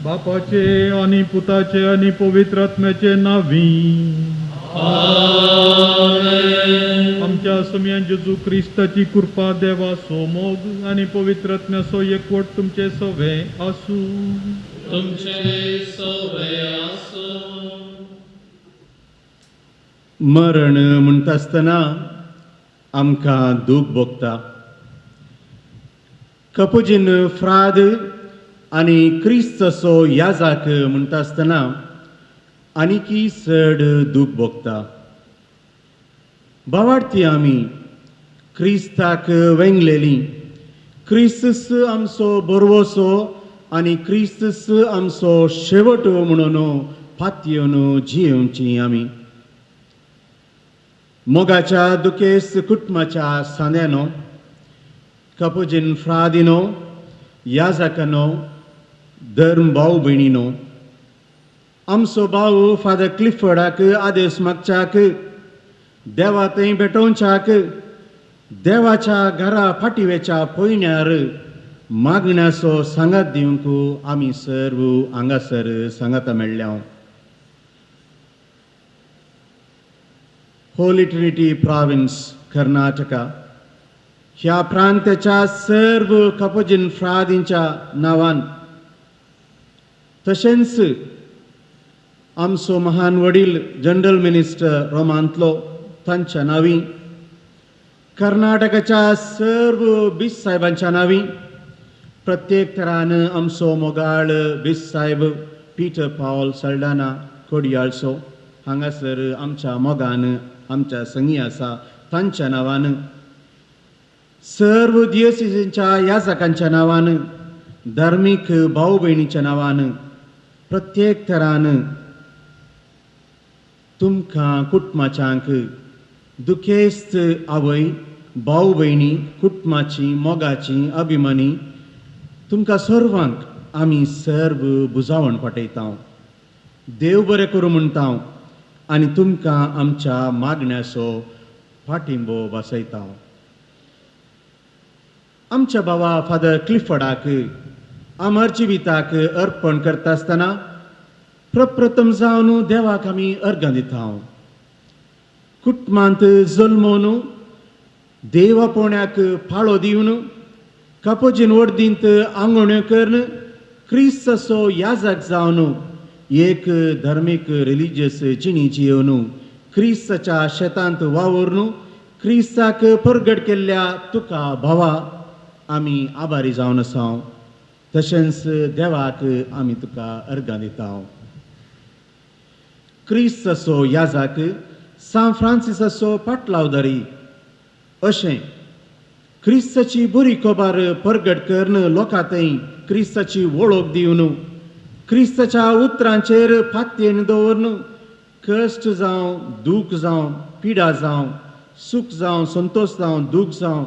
बापाचे आनी पुताचे आनी पवित्र आत्म्याचे नावी। आमेन। आमच्या समयान जेजू क्रिस्ताची कृपा, देवाचो मोग आनी पवित्र आत्म्याचो एकवट तुमचे सवे आसूं। तुमचे सवे आसूं। मरण म्हणटा आसतना आमकां दूख भोगता। कपुजीन फ्राद आनी क्रिस्तचो याजाक म्हणटा आसतना आनीकी चड दूख भोगता। बावार्थी आमी क्रिस्ताक वेंगलेली, क्रिस्तस आमचो बरवसो आनी क्रिस्तस आमचो शेवट म्हणून पातयेवन जियेवची आमी। मोगाच्या दुखेस्त कुटुंबाच्या सांद्यानो, कपुजीन फ्रादिनो, याजाकानो, धर्म भाव भयणीनो, आमचो भाव फादर क्लिफर्डाक आदेश मागच्याक, देवा थंय भेटोवच्याक, देवाच्या घरा फाटीवेच्या पयण्यार मागण्याचो सांगात दिवंक आमी सर्व हांगासर सांगाता मेळ्ळ्या। होली ट्रिनिटी प्रॉविन्स कर्नाटका ह्या प्रांताच्या सर्व कपुजीन फ्रादींच्या नांवान, तशेंच आमचो महान वडील जनरल मिनिस्टर रोमांतलो तांच्या नांवी, कर्नाटकाच्या सर्व बीस साहेबांच्या नांवी, प्रत्येक तरान आमचो मोगाळ बीस साहेब पीटर पावल सल्डाना कोडियाळचो हांगासर आमच्या मोगान आमच्या संगी आसा तांच्या नांवान, सर्व दियसिजींच्या याजकांच्या नांवान, धार्मीक भाव भयणीच्या नांवान, प्रत्येक तरान तुमकां कुटुंबाच्यांक दुखेस्त आवय भाव भयणी कुटुंबाची मोगाची अभिमानी तुमकां सर्वांक आमी सर्व बुजावण पाठयता। देव बरें करूं म्हणटा आनी तुमकां आमच्या मागण्याचो पाठिंबो बसयता। आमच्या बाबा फादर क्लिफर्डाक अमर जिविताक अर्पण करता आसतना प्रप्रथम जावन देवाक आमी अर्गां दिता। कुटुंबांत जल्मोन देवा पोण्याक पाळो दिवन कपोजीन वर्दींत आंगोण्यो करून क्रिस्ताचो याजक जावन एक धार्मीक रिलिजियस जिणी जियेवन क्रिस्ताच्या शेतांत वावरून क्रिस्ताक परगट केल्ल्या तुका भावा आमी आभारी जावन आसा। तशेंच देवाक आमी तुका अर्गां दिता। क्रिस्ताचो याजक सान फ्रांसिसाचो पाटलावदारी अशें क्रिस्ताची बरी खबर परगट करून लोकां थंय क्रिस्ताची वळख दिवन क्रिस्ताच्या उतरांचेर पातयेन दवरून कश्ट जावं, दूख जावं, पिडा जावं, सूख जावं, संतोश जावं, दूख जावं,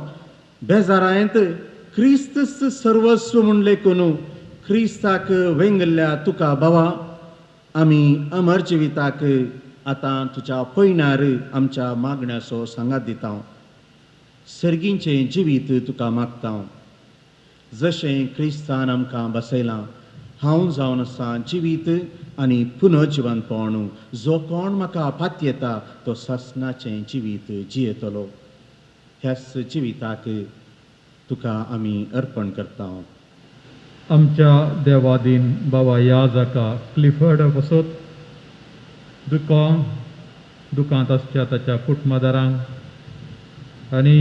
बेजारायत क्रिस्त सर्वस्व म्हूण लेखून क्रिस्ताक वेंगल्ल्या तुका बाबा आमी अमर जिविताक आतां तुज्या पयणार आमच्या मागण्याचो सांगात दिता। सर्गींचें जिवीत तुका मागता। जशें क्रिस्तान आमकां बसयलां हांव जावन आसा जिवीत आनी पुनर्जिवनपण, जो कोण म्हाका पातयेता तो सासणाचें जिवीत जियेतलो। ह्याच जिविताक तुका आमी अर्पण करता। आमच्या देवादीन बाबा याजका क्लिफर्ड पसत दुकांत आसच्या ताच्या कुटुंबादारांक आनी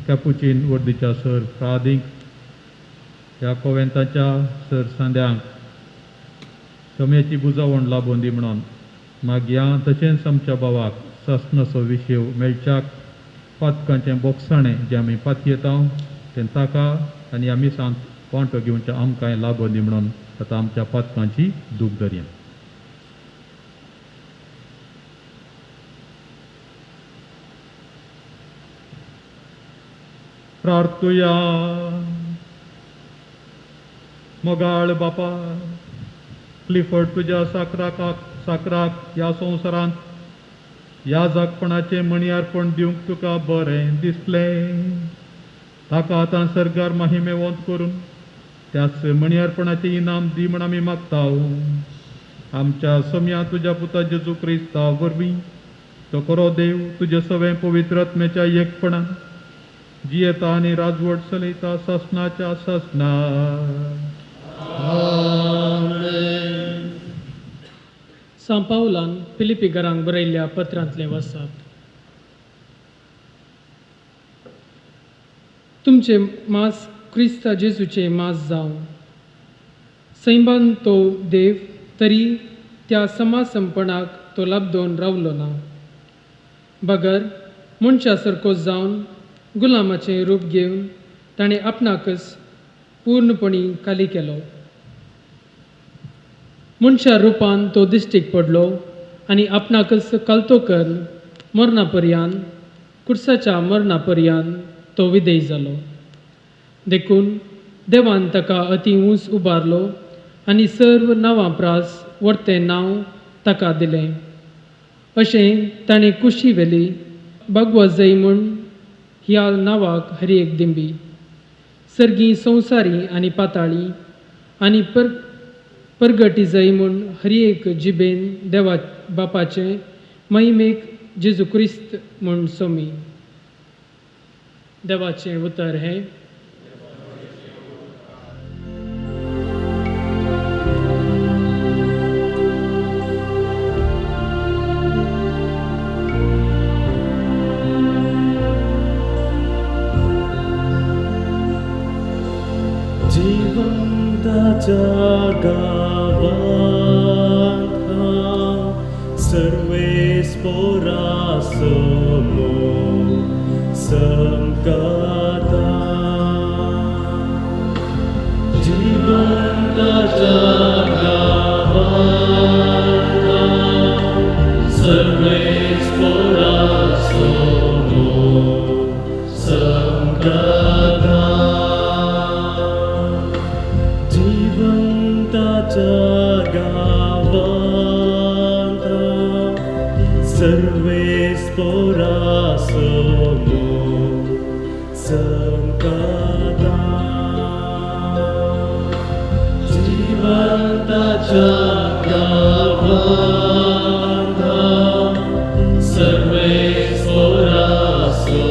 कॅपुचीन वर्दीच्या सर फ्रादींक, ह्या कोवेंताच्या सर सांद्यांक क्षमेची बुजावण लाबून दी म्हणून मागया। तशेंच आमच्या बाबाक सासणाचो विशेव मेळच्याक पातकांचें बोगसाणें जें आमी पातयेता तें ताका आनी आमी सांत वांटो घेवच्या आमकांय लागून दी म्हणून आतां आमच्या पातकांची दूख धरया। प्रार्थुया। मोगाळ बापा क्लिफर्ड तुज्या साकराक ह्या संवसारांत ह्या जागपणाचें मणयार्पण दिवंक तुका बरें दिसलें। ताका आतां सर्गार माहिमेवंत करून त्याच मणियार्पणाचें इनाम दी म्हण आमी मागता. आमच्या सम्या तुज्या पुता जेजू क्रिस्ता वरवीं तो खरो देव तुज्या सवें पवित्र आत्म्याच्या एकपणान जियेता आनी राजवट चलयता सासनाच्या सासना. सांव पावलान फिलिपी घरांक बरयल्ल्या पत्रांतलें वाचात. तुमचें मांस क्रिस्ता जेजूचें मांस जावं. सैमान तो देव तरी त्या समासंपणाक तो लाबदोवन रावलो ना, बगर मनशा सारको जावन गुलामाचें रूप घेवन ताणें आपणाकच पूर्णपणी खाली केलो. मनशा रुपान तो दिश्टीक पडलो आनी आपणाकच कालतो करून मरणा पर्यान कुर्साच्या मरणा पर्यान तो विदेय जालो. देखून देवान ताका अती ऊंच उबारलो आनी सर्व नांवां प्रास वर्तें नांव ताका दिलें. अशें ताणें कुशी व्हेली भगवजय म्हूण ह्या नांवाक हर एक दिंबी सर्गी संवसारी आनी पाताळी आनी परगटी जय म्हूण हर एक जिबेन देवा बापाचें महिमेक जेजू क्रिस्त म्हूण सोमी. देवाचें उतर हें. जिवंताच्या गावांत हांव सर्वेस पोरासो संकता. जिवंताच्या गावांत हांव सर्वेस पोरासो संकता. गावांत सर्वेस पोरासो संकता. जिवंताच्या गावांत सर्वेस पोरासो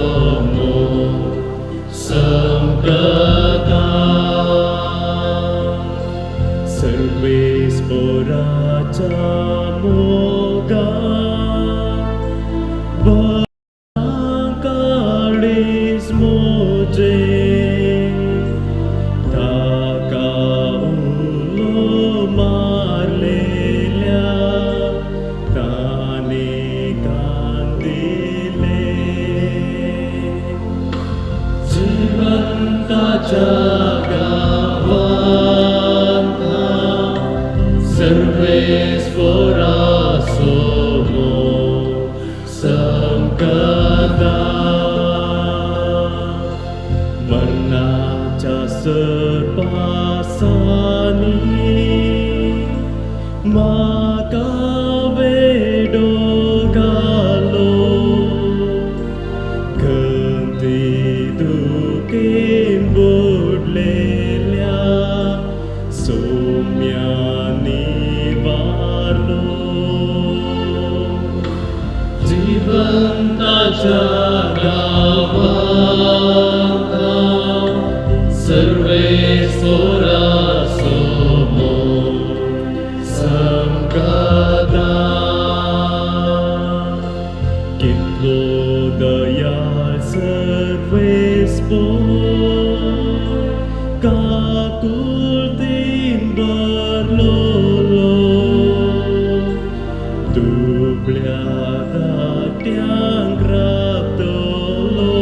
संकता. सर्वेस पोराच्या मोगा काळीज मोजे ताका उलो मारलेल्या ताणे कान दिले. जिवंताच्या गावांत सर्वेस पोरासो संकता. मरणाच्या सरपासांनी म्हाका वेडो घालो. खंती दुखेन बुडलेल्या सोम्यांनी वारलो. जिवंताच्या गावांत सर्वेस पोरासो संकता. कितलो दयाळ सर्वेस पोर काकुळतीन भरलोलो. दुबळ्या धाकट्यांक रावतलो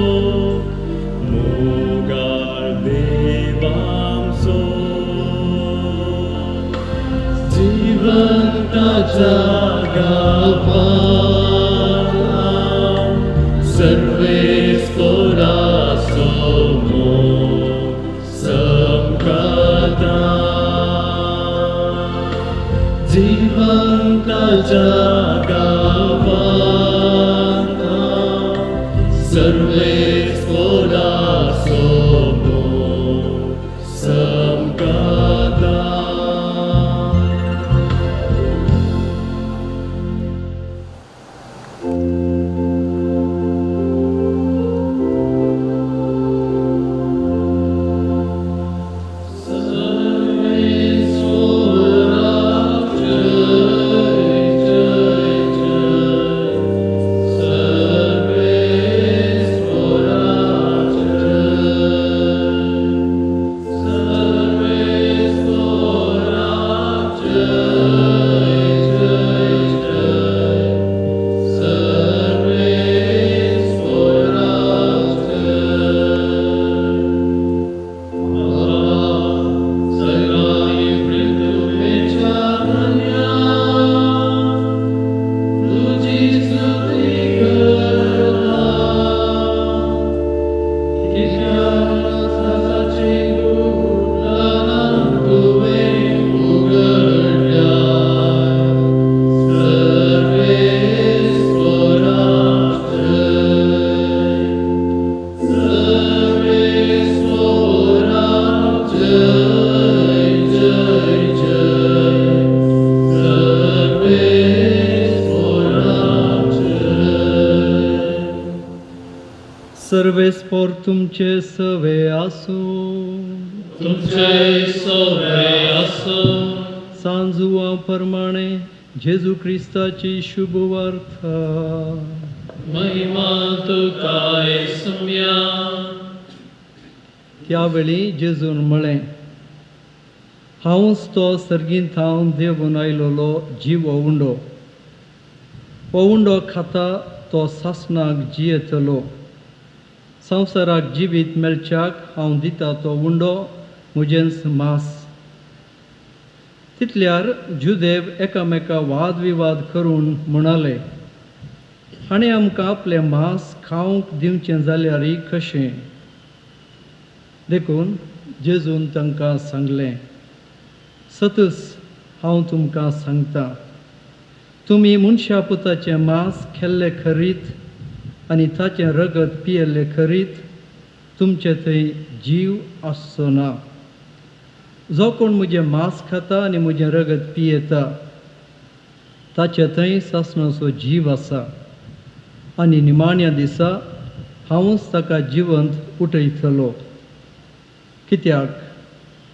मोगाळ देवामचो. जिवंताच्या गावांत सर्वेस पोरासो संकता. जिवंताच्या गावांत सर्वेस पोरासो संकता. परवेस्पोर तुमचे सवे आसूं. तुमचे सवे आसूं. सांजुआ प्रमाणे जेजू क्रिस्ताची शुभ वार्ता. महिमा तुका येसुम्या. त्यावेळी जेजून म्हळें, हांवच तो सर्गींत थावन देवून आयलोलो जिवो उंडो. हो उंडो खाता तो सासणाक जियेतलो. संवसाराक जिवीत मेळच्याक हांव दिता तो उंडो म्हजेंच मांस. तितल्यार जुदेव एकामेका वादविवाद करून म्हणाले, हाणें आमकां आपलें मांस खावंक दिवचें जाल्यार कशें? देखून जेजून तांकां सांगलें, सतच हांव तुमकां सांगता, तुमी मनशा पुताचें मांस खेल्ले खरीत आनी ताचें रगत पियेल्ले खरीत तुमचे थंय जीव आसचो ना. जो कोण म्हजें मांस खाता आनी म्हजें रगत पियेता ताचे थंय सासणाचो जीव आसा आनी निमाण्या दिसा हांवूच ताका जिवंत उठयतलो. कित्याक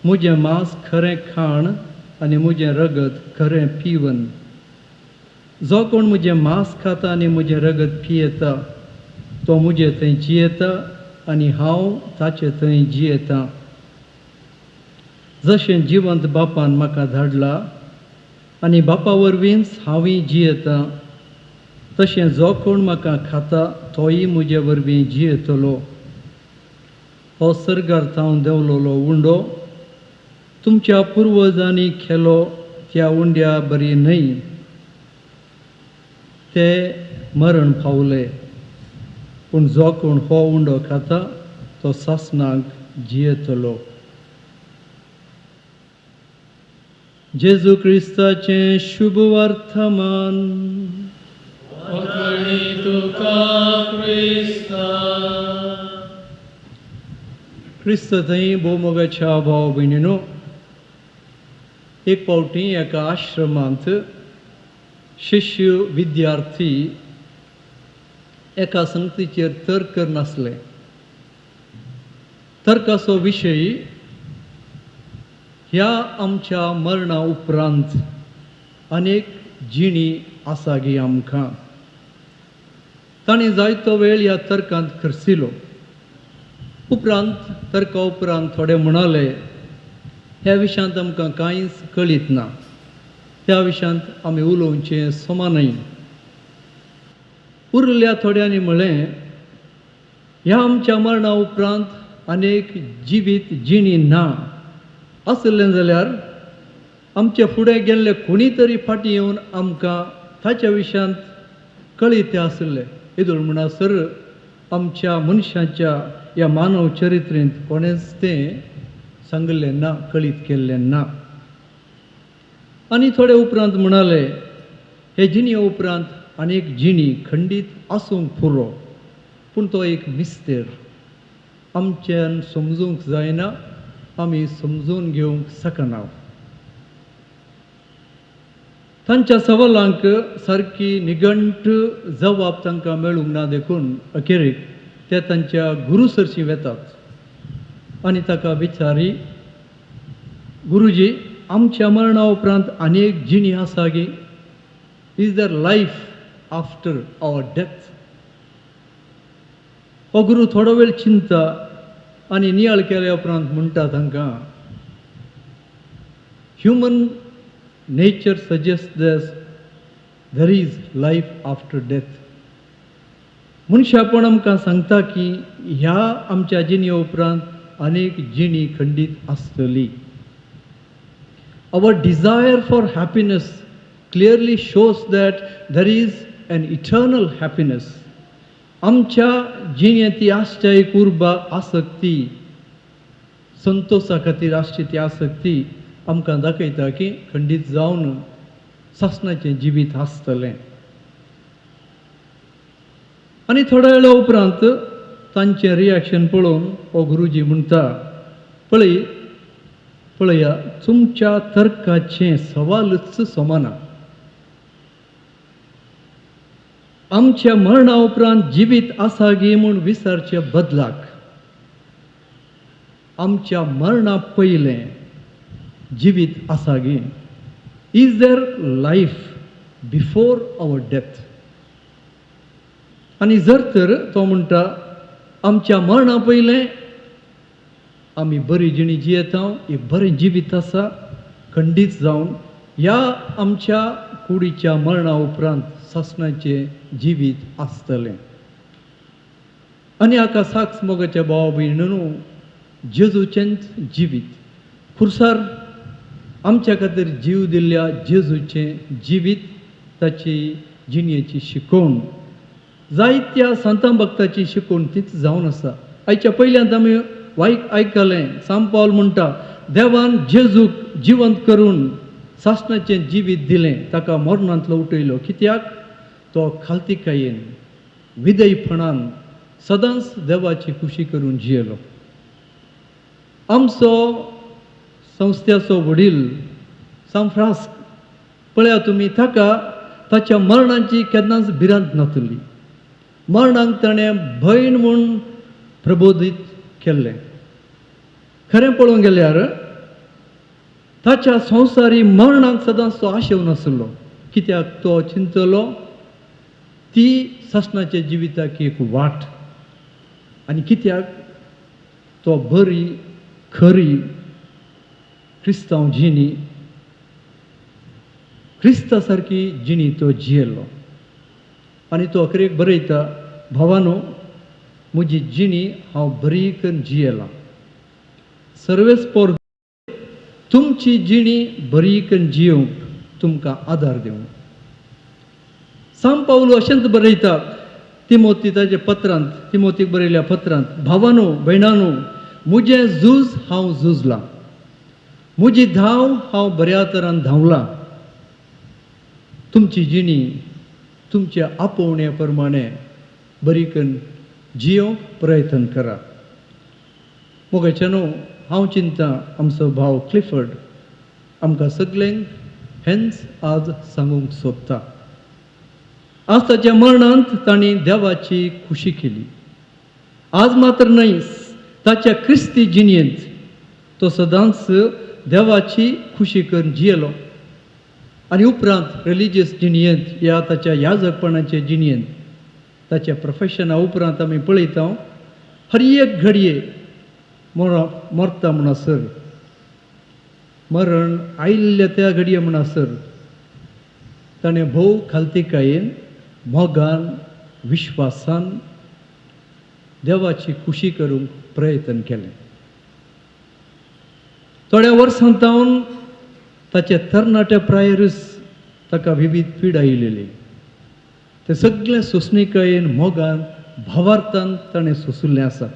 म्हजें मांस खरें खाण आनी म्हजें रगत खरें पिवन. जो कोण म्हजें मांस खाता आनी म्हजें रगत पियेता तो म्हजे थंय जियेता आनी हांव ताचे थंय जियेता. जशें जिवंत बापान म्हाका धाडला आनी बापा वरवींच हांवूय जियेता, तशें जो कोण म्हाका खाता तोय म्हजे वरवीं जियेतलो. हो सर्गार थावन देंवलोलो उंडो तुमच्या पुर्वजांनी खेलो त्या उंड्या बरी न्हय, ते मरण पावले. पूण जो कोण हो उंडो खाता तो सासणाक जियेतलो. जेजू क्रिस्ताचें शुभ वर्तमान. क्रिस्त थंय भोवमोगाच्या भाव भयणीनो, एक फावटी एका आश्रमांत शिष्य विद्यार्थी एका संगतीचेर तर्क करनासले. तर्काचो विशय ह्या आमच्या मरणा उपरांत अनेक जिणी आसा गी आमकां. ताणें जायतो वेळ ह्या तर्कांत खर्चिलो. उपरांत तर्का उपरांत थोडे म्हणाले, ह्या विशयांत आमकां कांयच कळीत ना, त्या विशयांत आमी उलोवचें समा न्हय. उरल्या थोड्यांनी म्हळें, ह्या आमच्या मरणा उपरांत अनेक जिवीत जिणी ना आसलें जाल्यार आमचे फुडें गेल्ले कोणी तरी फाटीं येवन आमकां ताच्या विशयांत कळीत आसले. येदोळ म्हणसर आमच्या मनशाच्या ह्या मानव चरित्रेंत कोणेंच तें सांगलें ना, कळीत केल्लें ना. आनी थोडे उपरांत म्हणाले, हे जिणे उपरांत अनेक जिणी खंडीत आसूंक पुरो, पूण तो एक मिस्तेर, आमच्यान समजूंक जायना, आमी समजून घेवंक शकना. तांच्या सवालांक सारकी निगंट जबाब तांकां मेळूंक ना, देखून अखेरेक ते तांच्या गुरू सरशीं वेतात आनी ताका विचारी, गुरुजी, आमच्या मरणा उपरांत अनेक जिणी आसा गी? Is there life after our death? हो गुरू थोडो वेळ चिंता आनी नियाळ केल्या उपरांत म्हणटा तांकां, Human nature suggest there is life after death. मनशापण आमकां सांगता की ह्या आमच्या जिणे उपरांत अनेक जिणी खंडीत आसतली. Our desire for happiness clearly shows that there is an eternal happiness. आमच्या जिणेंत आसच्या एक उर्बा आसक्ती, संतोशा खातीर आसची ती आसक्ती आमकां दाखयता की खंडीत जावन सासणाचें जिवीत आसतलें. आनी थोड्या वेळा उपरांत तांचें रिएक्शन पळोवन हो गुरुजी म्हणटा, पळय पळया, तुमच्या तर्काचें सवालूच समाना. आमच्या मरणा उपरांत जिवीत आसा गी म्हूण विसरचे बदलाक आमच्या मरणा पयलें जिवीत आसा गी? Is there life before our death? आनी जर तर तो म्हणटा आमच्या मरणा पयलें आमी बरी जिणी जियेता, एक बरें जिवीत आसा, खंडीत जावन ह्या आमच्या कुडीच्या मरणा उपरांत सासणाचें जिवीत आसतलें. आनी हाका साक्ष मोगाच्या भाव भयणींनो, जेजूचेंच जिवीत, खुर्सार आमच्या खातीर जीव दिल्ल्या जेजूचें जिवीत, ताची जिणेची शिकवण, जायत्या संतां भक्ताची शिकवण तीच जावन आसा. आयच्या पयल्यांत आमी आयकलें, सांत पावल म्हणटा देवान जेजूक जिवंत करून सासणाचें जिवीत दिलें, ताका मरणांतलो उठयलो. कित्याक? तो खालतिकायेन विधेयपणान सदांच देवाची खुशी करून जियेलो. आमचो संस्थेचो वडील सांत फ्रांस्क पळया तुमी, ताका ताच्या मरणाची केन्नाच भिरांत नासली. मरणाक ताणें भयण म्हूण प्रबोधीत केल्लें. खरें पळोवंक गेल्यार ताच्या संवसारी मरणाक सदांच तो आशेवन आसलो. कित्याक? तो चिंतलो ती सासणाच्या जिविताक एक वाट, आनी कित्याक तो बरी खरी क्रिस्तांव जिणी, क्रिस्ता सारकी जिणी तो जियेलो. आनी तो अखेरेक बरयता, भावानो म्हजी जिणी हांव बरी करून जियेलां, सर्वेस्पोर तुमची जिणी बरी करून जियोवंक तुमकां आदार दिवं. सांत पावलो अशेंच बरयता तिमोती ताच्या पत्रांत, तिमोतीक बरयल्या पत्रांत, भावानो भयणानो म्हजें झूज हांव झुजलां, म्हजी धांव हांव बऱ्या तरान धांवलां, तुमची जिणी तुमच्या आपोवण्या प्रमाणे बरी करून जियोवंक प्रयत्न करा. मोगाच्यानो, हांव चिंता आमचो भाव क्लिफर्ड आमकां सगल्यांक हेंच आज सांगूंक सोदता. आज ताच्या मरणांत तांणी देवाची खुशी केली. आज मात्र न्हय, ताच्या क्रिस्ती जिणेंत तो सदांच देवाची खुशी करून जियेलो. आनी उपरांत रिलिजियस जिणेंत, ह्या ताच्या याजकपणाचे जिणेंत, ताच्या प्रोफेशना उपरांत आमी पळयता हर एक घडये मरता म्हणसर, मरण आयिल्ल्या त्या घडये म्हणसर ताणें भोव खालतिकायेन, मोगान, विश्वासान देवाची खुशी करूंक प्रयत्न केलें. थोड्या वर्सां जावन ताचे तरणाट्या प्रायरूच ताका विविध पिडा आयिल्ली, ते सगळें सोंसणिकायेन, मोगान, भावार्थान ताणें सोंशिल्लें आसा.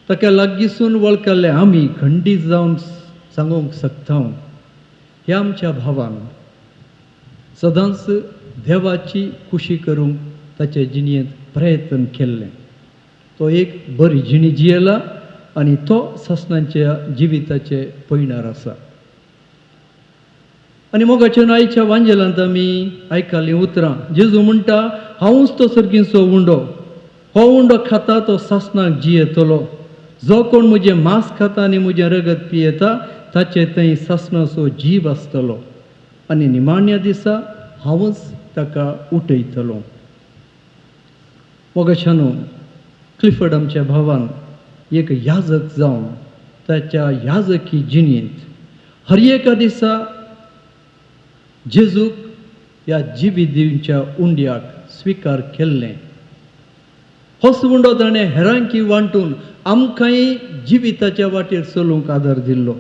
ताका लागींसून वळखल्ले आमी खंडीत जावन सांगूंक शकता, ह्या आमच्या भावान सदांच देवाची खुशी करूंक ताचे जिणेंत प्रयत्न केल्लें. तो एक बरी जिणी जियेला आनी तो सासणाच्या जिविताचे पयणार आसा. आनी मोगाच्या आयच्या वांजेलांत आमी आयकल्लीं उतरां, जेजू म्हणटा हांवूच तो सर्गीचो उंडो, हो उंडो खाता तो सासणाक जियेतलो, जो कोण म्हजें मांस खाता आनी म्हजें रगत पियेता ताचे थंय सासणाचो जीव आसतलो आनी निमाण्या दिसा हांवूच ताका उठयतलो. मोगाच्यानो, क्लिफर्ड आमच्या भावान एक याजक जावन ताच्या याजकी जिणेंत हर एका दिसा जेजूक ह्या जिवीत दिवच्या उंड्याक स्विकार केल्लें. होच उंडो ताणें हेरांकी वांटून आमकांय जिविताच्या वाटेर चलूंक आदार दिल्लो.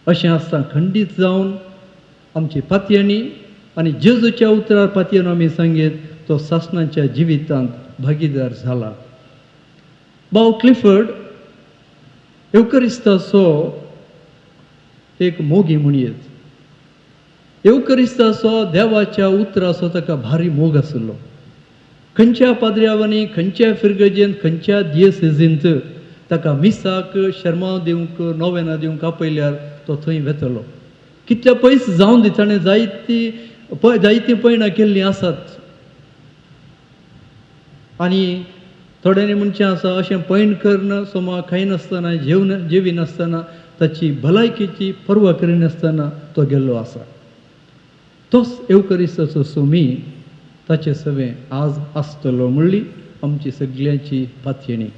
अशें आसतना खंडीत जावन आमची पातयेणी आनी जेजूच्या उतरार पातयेन आमी सांगीत तो सासणाच्या जिवितांत भागीदार जाला. भाव क्लिफर्ड येवकरिस्ताचो एक मोगी म्हणयेत. येवकरिस्ताचो, देवाच्या उतराचो ताका भारी मोग आशिल्लो. खंयच्या पाद्र्यावांनी, खंयच्या फिरगजेंत, खंयच्या दियसेजींत ताका मिसाक शर्माव दिवंक, नोवेनां दिवंक आपयल्यार तो थंय वेतलो. कितल्या पयस जावन दी, ताणें जायतीं पयणां केल्लीं आसात. आनी थोड्यांनी म्हणचें आसा अशें पैण करून सोमा खायनासतना जेवन जेविनासतना ताची भलायकेची पर्वा करिनासतना तो गेल्लो आसा. तोच येवकरिस्ताचो सोमी ताचे सवें आज आसतलो म्हणली आमची सगल्यांची पातयेणी.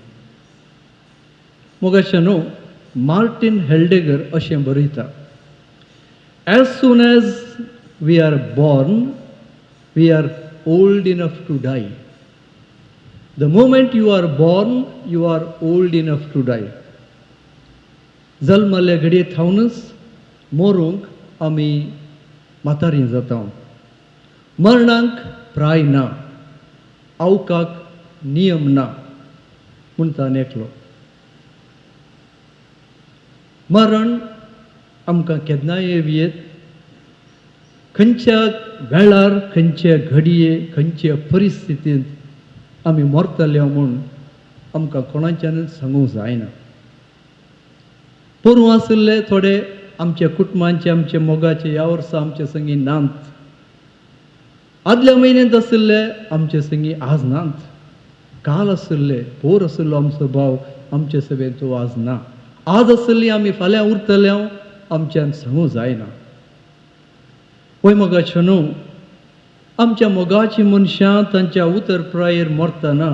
मोगाच्या न्हू मार्टीन हेल्डेगर अशें बरयता, as soon as we are born we are old enough to die. The moment you are born you are old enough to die. जल्मल्ल्या घडये थावनच मरूंक आमी म्हातारी जाता. मरणाक प्राय ना, आवकाक नियम ना म्हणटा एकलो. मरण आमकां केन्नाय येवयेत, खंयच्या वेळार खंयच्या घडये खंयच्या परिस्थितींत आमी मरतले म्हूण आमकां कोणाच्यानूच सांगूंक जायना. पोरूं आशिल्ले थोडे आमच्या कुटुंबांचे आमच्या मोगाचे ह्या वर्सा आमचे संगी नात, आदल्या म्हयन्यांत आशिल्ले आमचे संगी आज नात, काल आशिल्ले पोर आशिल्लो आमचो भाव आमचे सभेंत तो आज ना, आज आशिल्ली आमी फाल्यां उरतले आमच्यान सांगूंक जायना. वय मोगाच्यो न्हू आमच्या मोगाची मनशां तांच्या उतर प्रायेर मरतना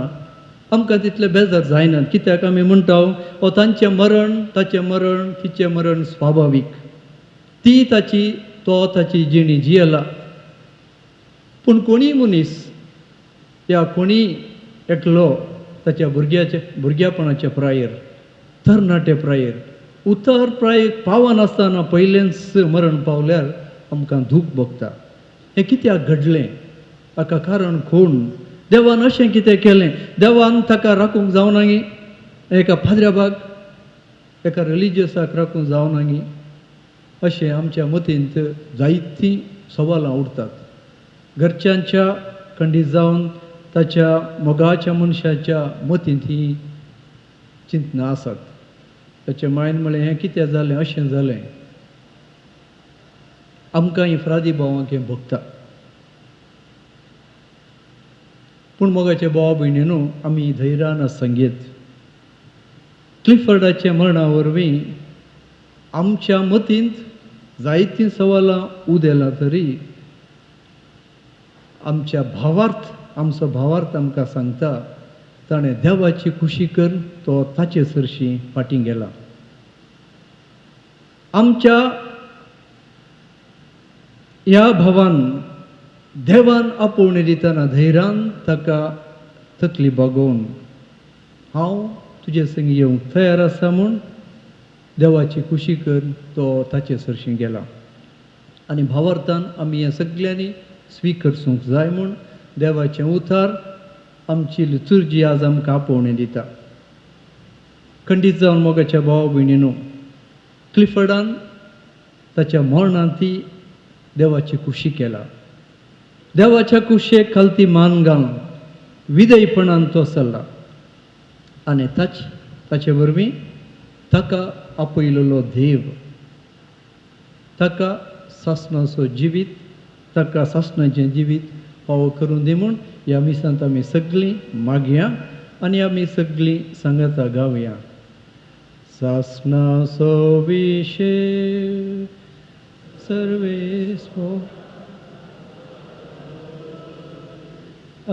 आमकां तितले बेजार जायनात, कित्याक आमी म्हणटा हो तांचें मरण ताचें मरण तिचें मरण स्वाभावीक, ती ताची तो ताची जिणी जियेला. पूण कोणीय मनीस या कोणीय एकलो ताच्या भुरग्याचे भुरग्यापणाच्या प्रायेर तरणाटे प्रायेर उतर प्रायेक पावनासतना पयलेंच मरण पावल्यार आमकां दूख भोगता. हें कित्याक घडलें, हाका कारण कोण, देवान अशें कितें केलें, देवान ताका राखूंक जावना गी, एका पाद्र्याबाक एका रिलिजियसाक राखूंक जावना गी, अशें आमच्या मतींत जायतीं सवालां उरतात. घरच्यांच्या खंडीत जावन ताच्या मोगाच्या मनशाच्या मतींत हीं चिंतनां आसात. ताच्या मायन म्हळें हें कितें जालें अशें जालें, आमकां ही फ्रादी भावांक हें भोगता. पूण मोगाचे भाव भयणी न्हू आमी धैर्यान सांगीत क्लिफर्डाच्या मरणा वरवीं आमच्या मतींत जायतीं सवालां उदेलां तरी आमच्या भावार्थ आमचो भावार्थ आमकां सांगता ताणें देवाची खुशी करून तो ताचे सरशी फाटीं गेला. आमच्या ह्या भावान देवान आपोवणें दितना धैर्यान ताका तकली बागोवन हांव तुजे संग येवंक तयार आसा म्हूण देवाची खुशी करून तो ताचे सरशी गेला. आनी भावार्थान आमी ह्या सगल्यांनी स्विकारसूंक जाय म्हूण देवाचें उतार आमची लितुर्जी आज आमकां आपोवणें दिता. खंडीत जावन मोगाच्या भाव भयणीनो क्लिफर्डान ताच्या मरणांत ती देवाची खुशी केला. देवाच्या कुशेक खालती मान घालून विदयपणान तो चल्ला आनी ताचे वरवीं ताका आपयलेलो देव ताका सासणाचो जिवीत ताका सासणाचें जिवीत फावो करून दी म्हूण ह्या मिसांत आमी सगळीं मागया आनी आमी सगळीं सांगाता गावया. सासणाचो विशे सर्वेस्पो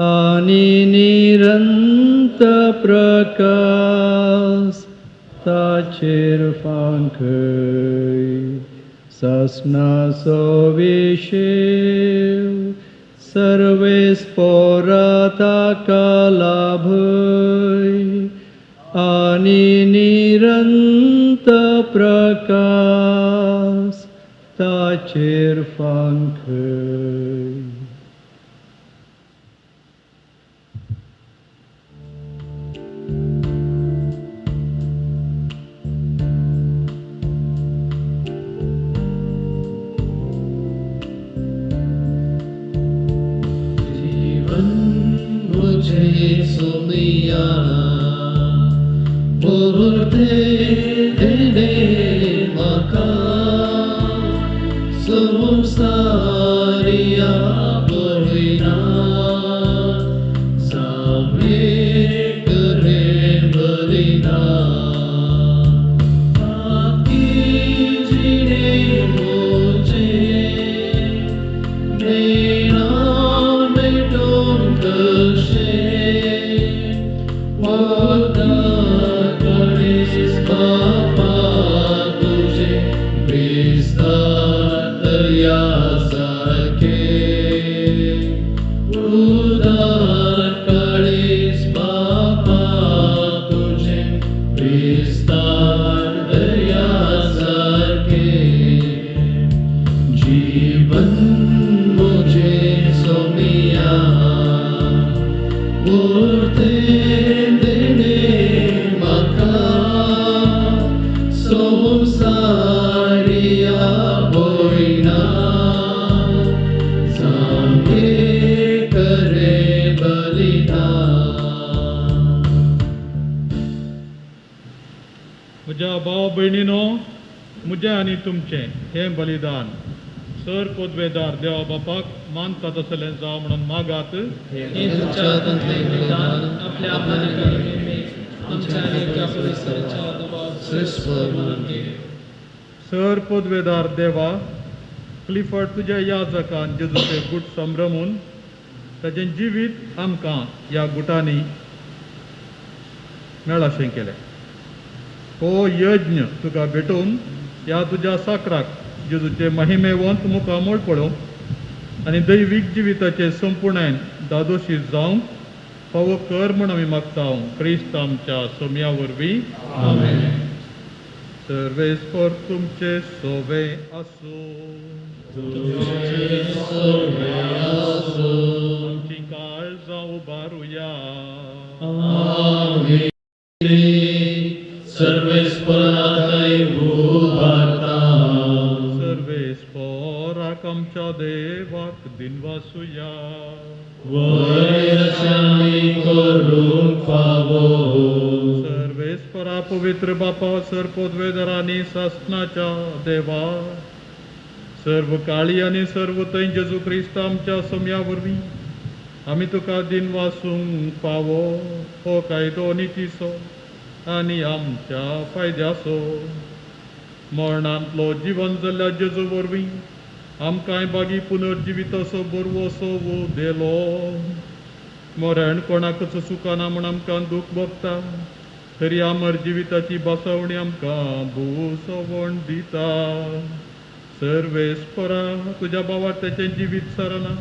आनी निरंत प्रकाश ताचेर फांकय सासणाचो विशेव सर्वेस्पोरा ताका लाभय आनी निरंत प्रकाश ताचेर फांकय. Maka संसारिया विस्तार दर्यासारखे उदार काळीज बापा तुझे विस्तार दर्यासारखे जीवन मुझे सोमिया उरते देणे म्हाका संवसारिया भोयना सामके करे बलिदान. म्हज्या भाव भयणीनो, म्हजें आनी तुमचें हें बलिदान सर पदवेदार देवा बापाक मानता तसलें जावं म्हणून मागात. हें तुमच्या हातांतलें बलिदान आपल्या मानाक आमच्या आनी त्या परिसराच्या दबाव श्रेश्ठ म्हणून घे. सर पदवेदार देवा, क्लिफर्ड तुज्या याजकान जेजूचे गूट संभ्रमून ताचें जिवीत आमकां ह्या गुटांनी मेळाशें केलें. हो यज्ञ तुका भेटोवन ह्या तुज्या साकराक जेजूचे महिमेवंत मुखामळ पळोवंक आनी दैवीक जिविताचे संपुर्णायन दादोशी जावंक फावो कर म्हूण आमी मागता क्रिस्त आमच्या सोम्या वरवीं. आमेन. सर्वेस्पर तुमचे सोवे आसूं. तुझे सोवे आसूं. आमची काळजां उबारुया. आमी सर्वेस्पराकय उबारता. सर्वेस्पराक आमच्या देवाक दिनवासुया. वयरशामी करूंक फावो. सर्वेस्परा पवित्र बापा, सर पदवेदारांनी सासनाच्या देवा, सर्व काळी आनी सर्व थंय जेजू क्रिस्त आमच्या सोम्या वरवीं आमी तुका दिनवासूंक फावो. हो कायदो नितीचो आनी आमच्या फायद्याचो. मरणांतलो जिवन जाल्ल्या जेजू वरवीं आमकांय बागी पुनर्जिविताचो बरवसो वो दिलो. मरण कोणाकच सुखाना म्हूण आमकां दूख भोगता, तरी अमर जिविताची बसवणी आमकां भूसवण दिता. सर्वेस्परा तुज्या भावार तेचें जिवीत सरना,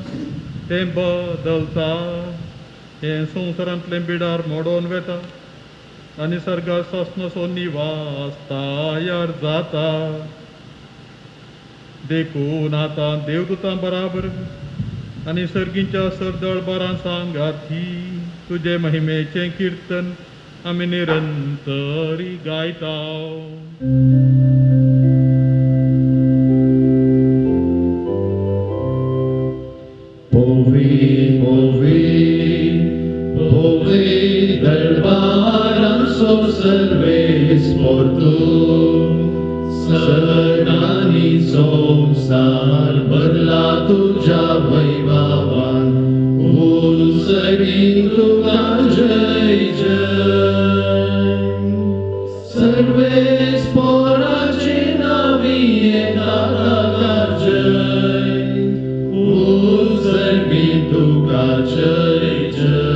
तें बदलता. हें संवसारांतलें बिडार मोडोन वेता आनी सर्गार सासणाचो निवास तयार जाता. देखून आतां देवदूतां बराबर आनी सर्गींच्या सरदळ बारां सांगाती तुजे महिमेचें किर्तन आमी निरंतरी गायता. पोवी पोवी पोवी दरबारांचो सर्वेस्पर तूं, सगळ्यांनी संवसार भरला तुज्या वैभवान. उंचरी तुका जय जय. सर्वेस्पराचे नांवी येता ताका जय. उंचरी तुका जय जय.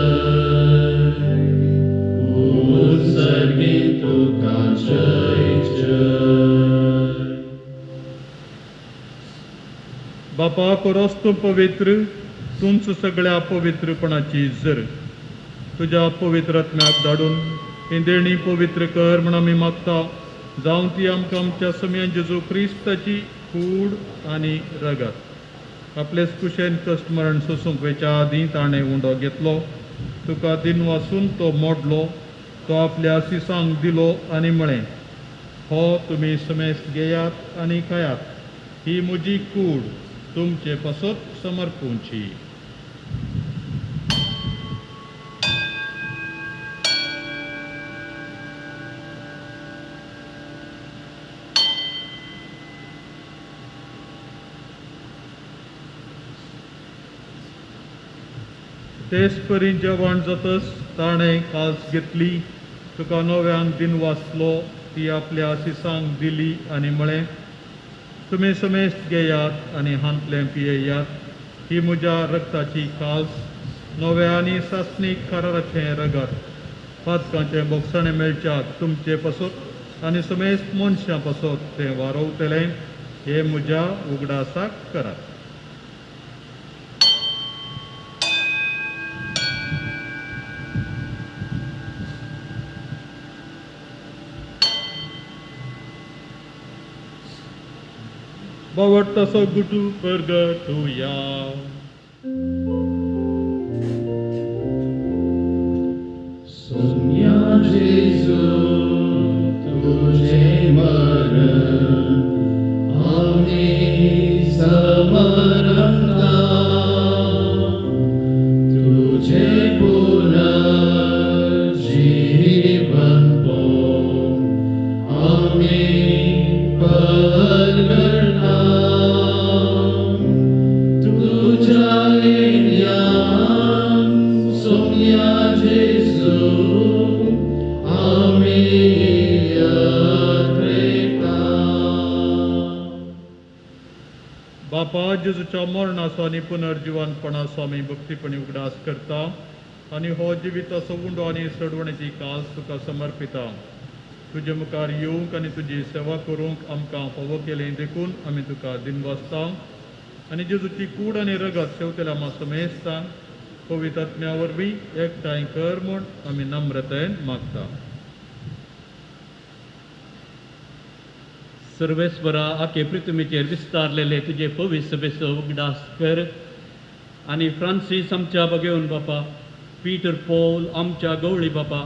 उंचरी तुका जय जय. बापा कोरोस तूं पवित्र, तूंच सगळ्या पवित्रपणाची जर. तुज्या पवित्र आत्म्याक धाडून ही देणी पवित्र कर म्हूण आमी मागता. जावं ती आमकां आमच्या समयान जेजू क्रिस्ताची कूड आनी रगत. आपलेच कुशेन कश्ट मरण सोसूंक वेच्या आदीं ताणें उंडो घेतलो, तुका दिनवासून तो मोडलो, तो आपल्या सिसांक दिलो आनी म्हळें, हो तुमी समेस्त घेयात आनी खायात, ही म्हजी कूड तुमचे पासत समर्पूंची. तेच परी जेवण जातच ताणें कास घेतली, तुका नव्यान दिन वाचलो, ती आपल्या सिसांक दिली आनी म्हळें, तुमी समेस्त घेयात आनी हांतलें पियेयात, ही म्हज्या रक्ताची कास, नव्या आनी सासणीक कराराचें रगत, पातकांचें बोगसाणें मेळच्याक तुमचे पासून आनी समेस्त मनशां पासत तें वारोवतलें. हें म्हज्या उगडासाक करात. बावडतासो गुटू परगटुया. सोम्या जेजू तुझे मरण आमी समरता, तुझे पुनर्जीवन पोम आमी परगटा, तुझ्या येण्यान सोम्या जेजू आमी यात्रेता. बापा, जेजूच्या मरणाचो आनी पुनर्जिवनपणाचो आमी भक्तीपणी उगडास करता आनी हो जिविताचो उंडो आनी सडवणेची कास तुका समर्पिता. तुजे मुखार येवंक आनी तुजी सेवा करूंक आमकां फावो केलें देखून आमी तुका दिनवासता आनी जेजूची कूड आनी रगत शेवतेल्या आमा समेस्तांक पवित्र आत्म्या वरवीं एकठांय कर म्हूण आमी नम्रतायेन मागता. सर्वेस्वरा, आखे पृथ्वीचेर विस्तारलेले तुजे पवित्र सभेचो उगडास कर आनी फ्रांसीस आमच्या बगेवन बापा, पीटर पॉल आमच्या गवळी बापा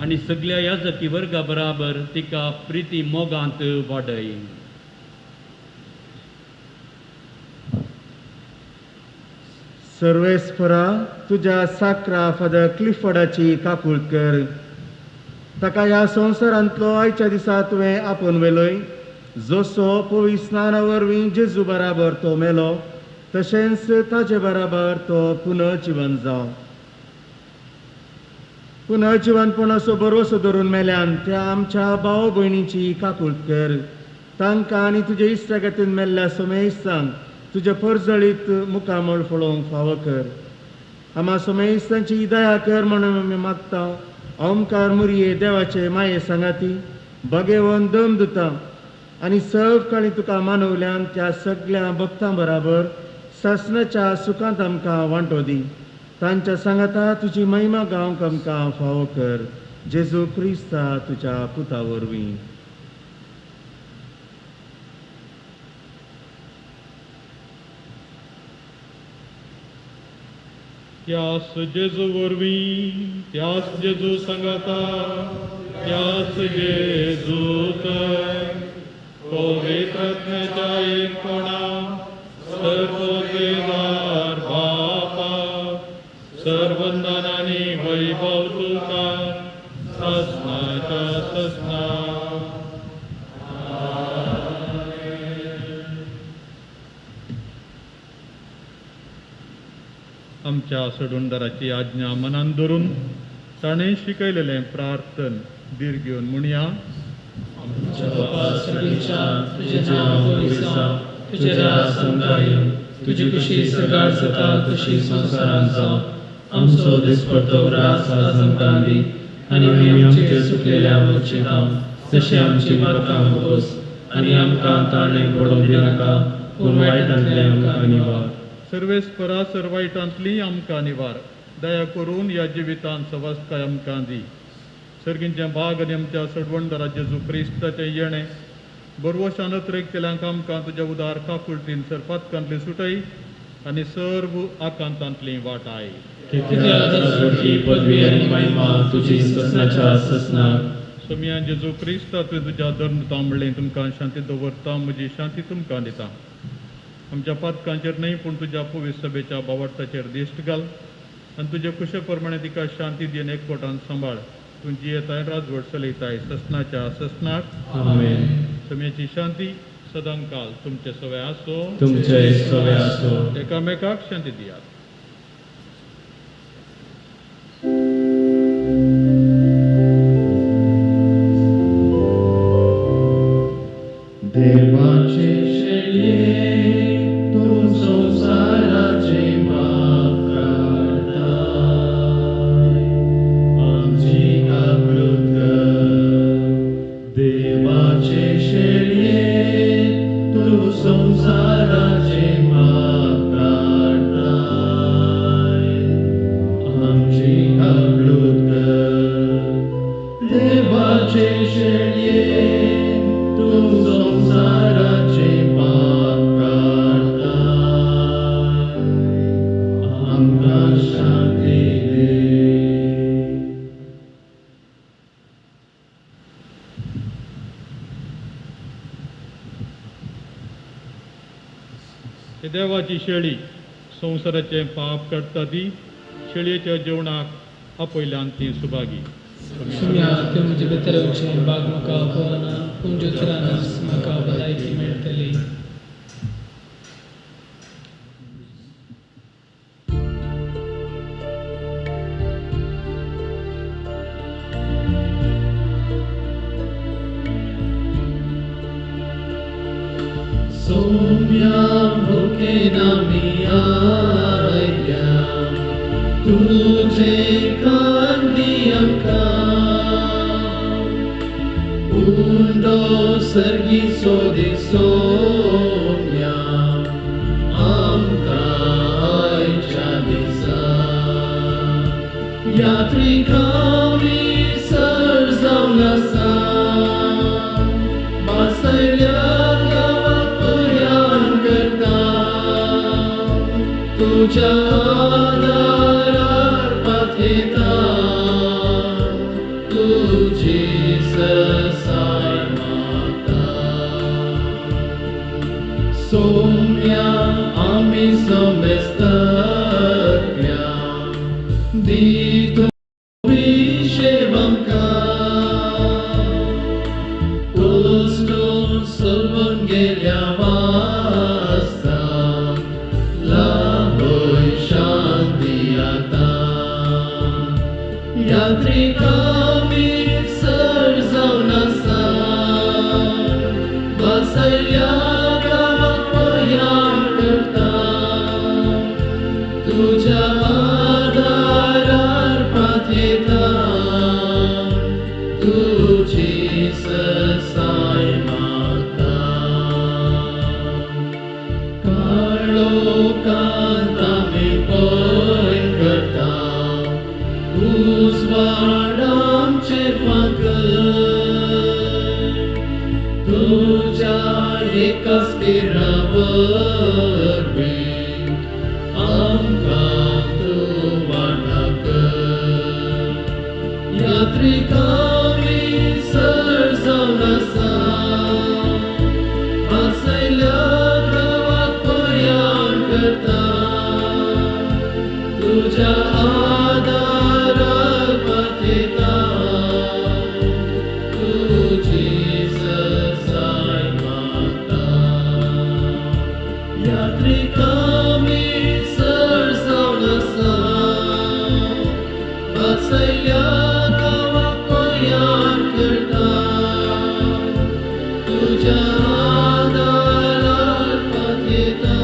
आनी सगल्या याजकी वर्गा बराबर तिका प्रिती मोगांत वाडय. सर्वेस्परा, तुज्या साक्रा फादर क्लिफर्डाची काकूळट कर. ताका ह्या संवसारांतलो आयच्या दिसा तुवें आपोवन व्हेलोय. जसो पवित्र स्नाना वरवीं जेजू बराबर तो मेलो, तशेंच ताजे बराबर तो पुनर्जिवन जावं. पुनर्जिवनपणाचो भरवसो धरून मेल्यान त्या आमच्या भाव भयणीची काकूळट कर. तांकां आनी तुजे इश्टागतीन मेल्ल्या समेस्तांक तुजे परजळीत मुखामळ फळोवंक फावो कर. आमा समेस्तांची दया कर म्हणून आमी मागता. ओमकार मुरये देवाचे माये सांगाती बगेवन दम दिता आनी सर्व काळी तुका मानवल्यान त्या सगळ्या भक्तां बराबर सासणाच्या सुखांत आमकां वांटो दी. तांच्या सांगाता तुजी महिमा गावंक आमकां फावो कर. जेजू क्रिस्ता तुज्या पुता वरवीं. त्यास जेजू वरवीं, त्यास जेजू सांगाता, त्यास जेजूत पवित्र आत्म्याच्या एकपणा सर्वोदेवार बापा सर्वंदन आनी वैभव तुका ससनाच्या ससना. आमच्या सडुंदराची आज्ञा मनान धरून ताणें शिकयलेलें प्रार्थन धीर घेवन म्हणया. आमच्या बापा सर्गीच्या, तुजें नांव पवित्र जावं, तुजें राज आमकां येवं, तुजी खुशी सर्गार जाता तशी संवसारांत जावं. आमचो दिसपडतो रास आज आमकां दी आनी आमी आमचे चुकलेल्या वचेता तशें आमची पातकां खोस आनी आमकां ताणें पडोवंक दिनाका, पूण वायटांतलें आमकां निवार. सर्वेस्परा, सर्वायटांतली आमकां निवार. दया करून ह्या जिवितांत सवस्तकाय आमकां दी. सर्गींचें भाग आनी आमच्या सडवणदारा जेजू क्रिस्ताचें येणें बरवशान अत्रेक केल्यांक आमकां तुज्या उदार काकुळटीन सरपातकांतली सुटय आनी सर्व आकांतांतली वाटाय. पदवी आनी महिमा तुजी ससनाच्या ससनाक. सोमया जेजू क्रिस्ता, तुवें तुज्या धर्मता म्हणलें, तुमकां शांती दवरता, म्हजी शांती तुमकां दिता. आमच्या पातकांचेर न्हय पूण तुज्या पवित्र सभेच्या बावडताचेर दिश्ट घाल आनी तुजे कुशे प्रमाणे तिका शांती दी आनी एकवटान सांबाळ. तूं जियेताय, राजवट चलयताय ससनाच्या ससनाक. आमेन. सोम्याची शांती सदांकाल तुमचे सवे आसो. तुमचे सवे आसो. एकामेकाक शांती दियात. देवाचे शेळये तूं संवसाराचे पाप काडताय, आमची काकूळट कर. ही देवाची शेळी संवसाराचें पाप काडटा ती शेळयेच्या जेवणाक आपयल्यान ती सुभागी. सुम्या त्यो म्हजे भितर येवचें बाग म्हाका पळोवना पूण ज्योतिरानच म्हाका भलायकी मेळटली. सोम्या भुकेन आमी आयल्या तुजे कांदी आमकां उंडो सर्गी सोदी सोम्या आमकां आयच्या दिसा यात्रिकां सर जावन आसा बासयल्या तुझ्या दारार पाथेता तुझी ससाय मागता. सोम्या आमी समेस्तल्या दी तुमी आमकां उश्टून सोडून गेल्या वास्ता यात्रिकां सर जावन आसा बसयल्या गांवाक प्रयाण करता तुज्या आदारार पाथेता तुजी ससाय मागता. काळोखांत आमी पयण करता उजवाड आमचेर फांकर तुज्या एकाच किरणा वरवीं आमकां तूं वाटा कर. यात्रिकां सर जावन आसा वासयल्या गांवाक प्रयाण करता तुज्या आदारार पाथेता तुजी ससाय मागता. यात्रिकां सर जावन आसा वासयल्या गांवाक प्रयाण करता तुज्या आदारार पाथेता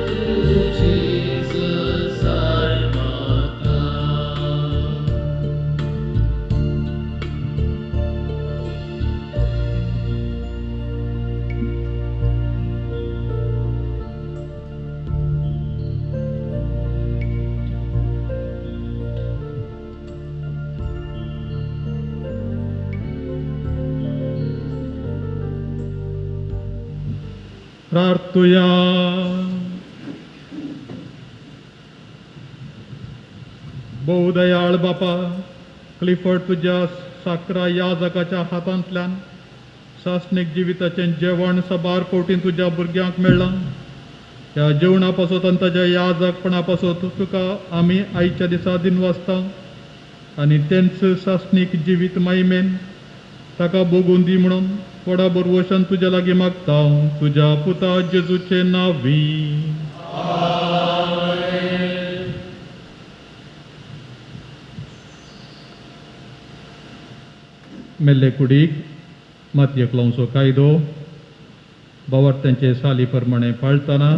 तुजी ससाय मागता. प्रार्थुया. भोवदयाळ बापा क्लिफर्ड तुज्या साकरा याजकाच्या हातांतल्यान सासणीक जिविताचें जेवण सबार फावटीं तुज्या भुरग्यांक मेळ्ळां. ह्या जेवणा पासत आनी ताज्या याजकपणा पासत तुका आमी आयच्या दिसा दिनवासता आनी तेंच सासणीक जिवीत मायमेन ताका भोगून दी म्हणून व्हडा बरवशान तुज्या लागीं मागता तुज्या पुता जेजूचे नांवी. मेल्ले कुडीक मातयेक लावचो कायदो बावर्त्यांचे साली प्रमाणे पाळतना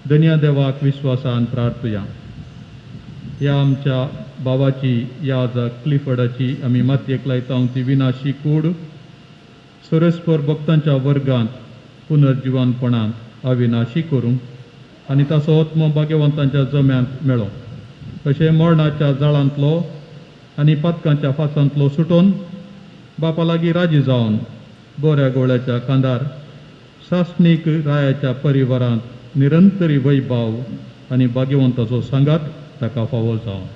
दनया देवाक विश्वासान प्रार्थुया. ह्या आमच्या बाबाची याजक क्लिफर्डाची आमी मातयेक लायता ती विनाशी कूड सरस्पर भक्तांच्या वर्गांत पुनर्जिवनपणांत अविनाशी करूंक आनी ताचो आत्मो भाग्यवंतांच्या जम्यांत मेळो तशें मरणाच्या जाळांतलो आनी पातकांच्या फासांतलो सुटोवन बापा लागीं राजी जावन बऱ्या गोळ्याच्या खांदार सासणीक रायाच्या परिवारांत निरंतरी वैभाव आनी भाग्यवंताचो सांगात ताका फावो जावं.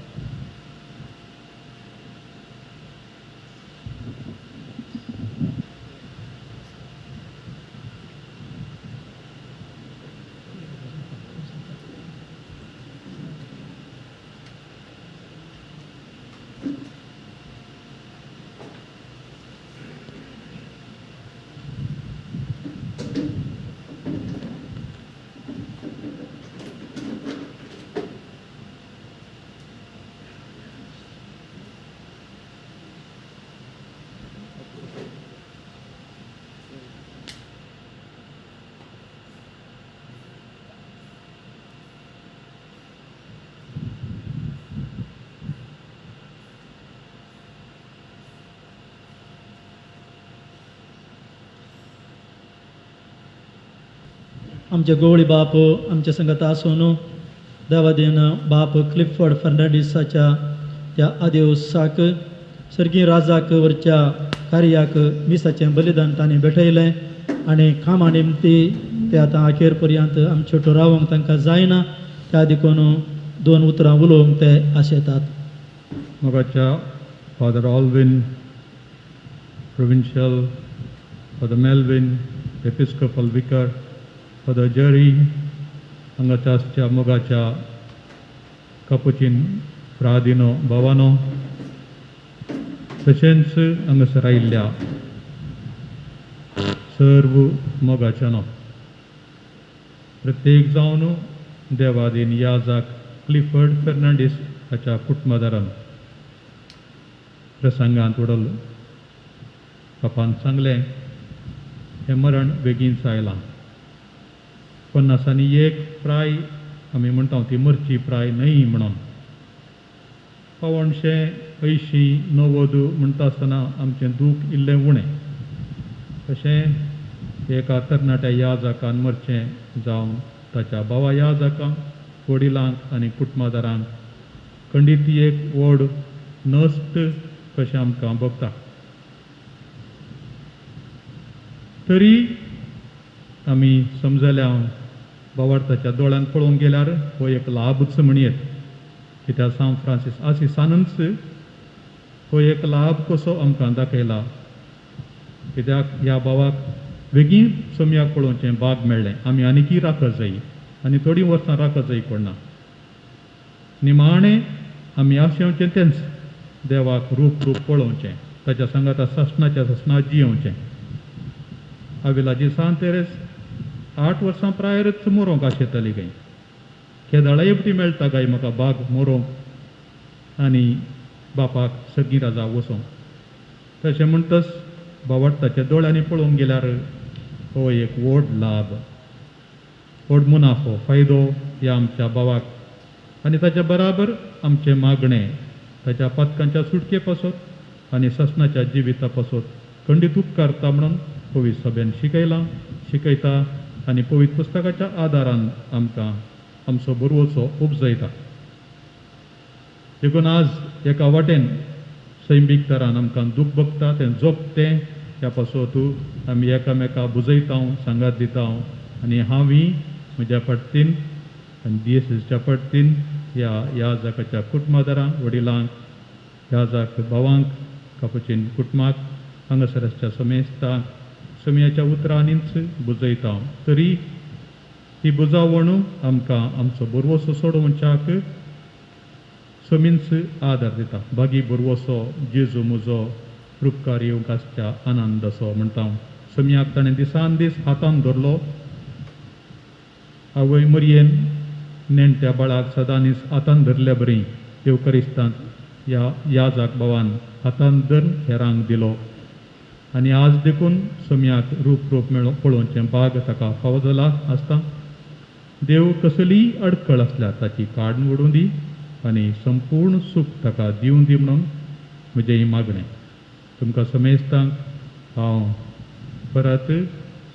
आमचे गवळी बाप आमच्या संगत आसून देवादेन बाप क्लिफर्ड फर्नांडीसाच्या त्या आदेवसाक सर्गी राजाक वरच्या कार्याक मिसाचें बलिदान तांणी भेटयलें आनी कामा निमती ते आतां अखेर पर्यंत आमच्यो रावंक तांकां जायना त्या देखून दोन उतरां उलोवंक ते आशेतात. मोगाच्या Father Alvin provincial, Father Melvin episcopal vicar, Father Jerry हांगाच्या आसच्या मोगाच्या कापुचीन फ्रादिनो भावानो, तशेंच हांगासर आयिल्ल्या सर्व मोगाच्यानो, प्रत्येक जावन देवादीन याजाक क्लिफर्ड फेर्नांडीस हाच्या कुटुंबादारान प्रसंगांत उडल बापान सांगलें हें मरण बेगीनच आयलां. 51 प्राय आमी म्हणटा ती मरची प्राय न्हय म्हणून 85 90 म्हणटा आसतना आमचें दूख इल्लें उणें. तशें एका तरणाट्या याजकान मरचें जावन ताच्या भावा याजकांक, वडिलांक आनी कुटुंबादारांक खंडीत एक व्हड नश्ट कशें आमकां भोगता. तरी आमी समजल्या बावार्थाच्या दोळ्यांत पळोवंक गेल्यार हो एक लाभूच म्हणयेत, कित्याक सांत फ्रांसीस आसिसानूच हो एक लाभ कसो आमकां दाखयला. कित्याक ह्या भावाक बेगीन सोमयाक पळोवचें भाग मेळ्ळें. आमी आनीकय राखत जाय आनी थोडीं वर्सां राखत जाय कोणना. निमाणें आमी आशेवचें तेंच, देवाक रूप रूप पळोवचें, ताच्या सांगाता ससनाच्या ससना जियोवचें. आविलाजी सांत तेरेस 8 वर्सां प्रायरच मोरोंक आशेताली गाय, केदाळाय एकटी मेळटा गाय म्हाका बाग मोरोंक आनी बापाक सगळीं राजा वचोंक. तशें म्हणटच बावडटाच्या दोळ्यांनी पळोवंक गेल्यार हो एक व्हड लाभ, व्हड मुनाफो, फायदो ह्या आमच्या भावाक आनी ताच्या बराबर आमचें मागणें ताच्या पातकांच्या सुटके पासत आनी ससनाच्या जिविता पासत खंडीत उपकारता म्हणून पवित्र सभेन शिकयलां, शिकयता आनी पवित्र पुस्तकाच्या आदारान आमकां आमचो बरवचो उपजयता. देखून आज एका वाटेन सैमीक तरान आमकां दूख भोगता तें जोगतें, त्या पासत आमी एकामेका बुजयता, सांगात दिता आनी हांवूय म्हज्या पडतीन आनी डीएसएसच्या पडतीन ह्या याजकाच्या कुटुंबादारांक, वडिलांक, याजक भावांक, कापुचीन कुटुंबाक, हांगासर आसच्या समेस्तांक समयाच्या उतरांनीच बुजयता. तरी ही बुजावण आमकां आमचो बरवसो सोडोवच्याक समींच आदार दिता. बागी बरवसो जेजू म्हजो रुपकार येवंक आसच्या आनंदाचो म्हणटा. समयाक ताणें दिसान दीस हातान धरलो. आवय मरयेन नेणट्या बाळाक सदांनीच हातान धरल्या बरी देवकरिस्तांत ह्या याजक भावान हातान धरून हेरांक दिलो आनी आज देखून सोम्याक रूप रूप मेळो पळोवचें बाग ताका फावो जाला आसता. देव कसलीय अडखळ आसल्यार ताची काडून उडोवं दी आनी संपूर्ण सूख ताका दिवं दी म्हणून म्हजें ही मागणें. तुमकां समेस्तांक हांव परत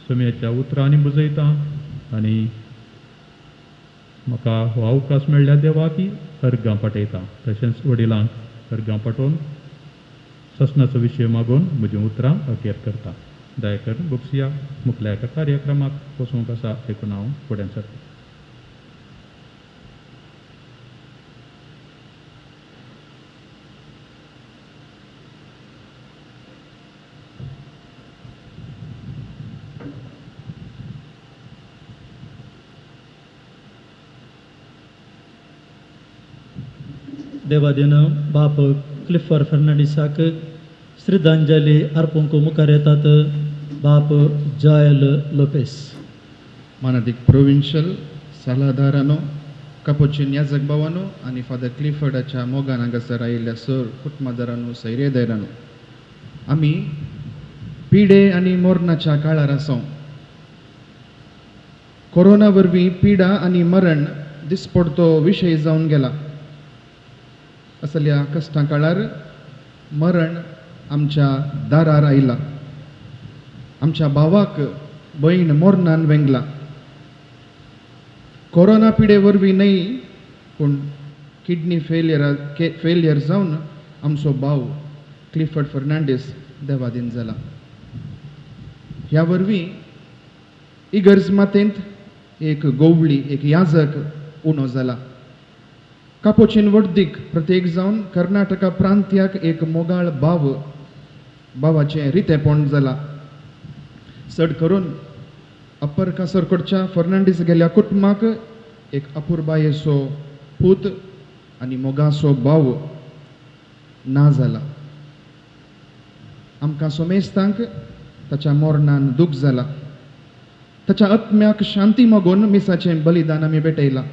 सोम्याच्या उतरांनी बुजयतां आनी म्हाका हो अवकाश मेळ्ळ्या देवाक अर्गां पाठयता, तशेंच वडिलांक अर्गां पाठोवन ससनाचो विशय मागून म्हजीं उतरां अखेर करता. दयाकर बुक्सिया मुखल्या एका कार्यक्रमाक वचूंक आसा देखून हांव फुडें सरता. देवादेन बाप क्लिफर फर्नांडीसाक श्रद्धांजली अर्पूंक मुखार येतात. बाप जॉयल लोपेस. मानादीक प्रोविन्शियल सलादारानो, कपोचीन याजक भावानो आनी फादर क्लिफर्डाच्या मोगान हांगासर आयिल्ल्या सर कुटुंबादारानो, सैरेदारानो, आमी पिडे आनी मरणाच्या काळार आसा. कोरोना वरवीं पिडा आनी मरण दिसपडतो विशय जावन गेला. असल्या कश्टां काळार मरण आमच्या दारार आयला. आमच्या भावाक भयण मरणान वेंगला. कोरोना पिडे वरवीं न्हय पूण किडनी फेलियर जावन आमचो भाव क्लिफर्ड फर्नांडीस देवादीन जाला. ह्या वरवीं इगर्ज मातेंत एक गोवळी, एक याजक उणो जाला. कापोचीन वड्दीक प्रत्येक जावन कर्नाटका प्रांत्याक एक मोगाळ भाव भावाचें रितेपण जाला. चड करून अप्पर कासरकोडच्या फर्नांडीस गेल्या कुटुंबाक एक अपुरबायेचो पूत आनी मोगाचो भाव ना जाला. आमकां सोमेस्तांक ताच्या मरणान दूख जाला. ताच्या आत्म्याक शांती मागून मिसाचें बलिदान आमी भेटयलां.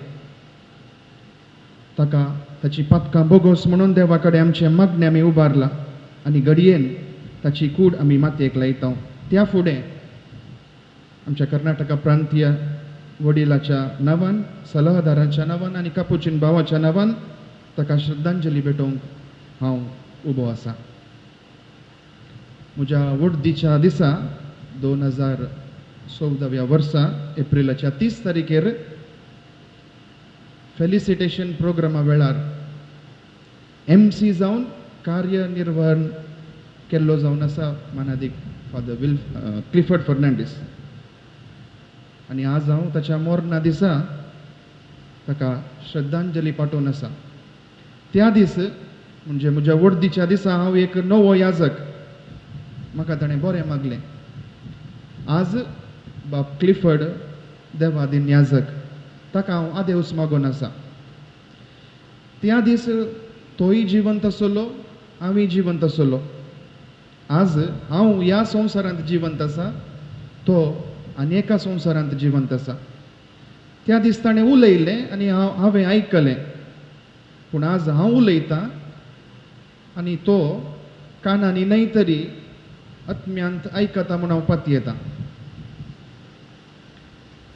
ताका ताची पातकां बोगोस म्हणून देवा कडेन आमचें मागणें आमी उबारलां आनी घडयेन ताची कूड आमी मातयेक लायता. त्या फुडें आमच्या कर्नाटका प्रांतीय वडिलाच्या नांवान, सलाहदारांच्या नांवान आनी कापुचीन भावाच्या नांवान ताका श्रद्धांजली भेटोवंक हांव उबो आसा. म्हज्या वडदीच्या दिसा 2014 वर्सा एप्रिलाच्या 30 तारखेर फेलिसिटेशन प्रोग्रामा वेळार एम सी जावन कार्यनिर्वहण केल्लो जावन आसा मानादीक फादर will Clifford Fernandes. आनी आज हांव ताच्या मरणा दिसा ताका श्रद्धांजली पाठोवन आसा. त्या दीस म्हणजे म्हज्या वडदीच्या दिसा हांव एक नवो याजक, म्हाका ताणें बरें मागलें. आज बाब क्लिफर्ड देवादीन याजक, ताका हांव आदेवस मागून आसा. त्या दीस तोय जिवंत आसलो, हांवूय जिवंत आसलो. आज हांव ह्या संवसारांत जिवंत आसा, तो आनी एका संवसारांत जिवंत आसा. त्या दीस ताणें उलयलें आनी हांवें आयकलें, पूण आज हांव उलयतां आनी तो कानांनी न्हय तरी आत्म्यांत आयकता म्हूण हांव पातयेतां.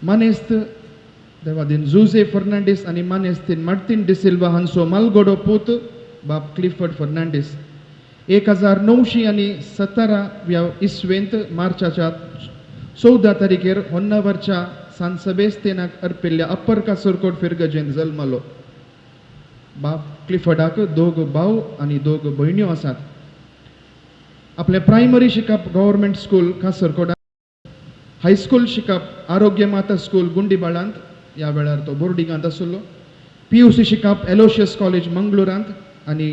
मानेस्त देवादीन जुझे फर्नांडीस आनी मानेस्तीन मार्टीन डिसिल्वा हांचो मालगोडो पूत बाब क्लिफर्ड फर्नांडीस 1917 इसवेंत मार्चाच्या 14 तारखेर होन्नावरच्या सान सेबेस्तियनाक अर्पिल्ल्या अप्पर कासरकोड फिरगजेंत जल्मलो. बाब क्लिफर्डाक दोग भाव आनी दोग भयण्यो आसात. आपलें प्रायमरी शिकप गव्हर्मेंट स्कूल कासरकोडा, हायस्कूल शिकप आरोग्य माता स्कूल गुंडीबाळांत, ह्या वेळार तो बोर्डिंगांत आसलो. PUC शिकप एलोशियस कॉलेज मंगळुरांत आनी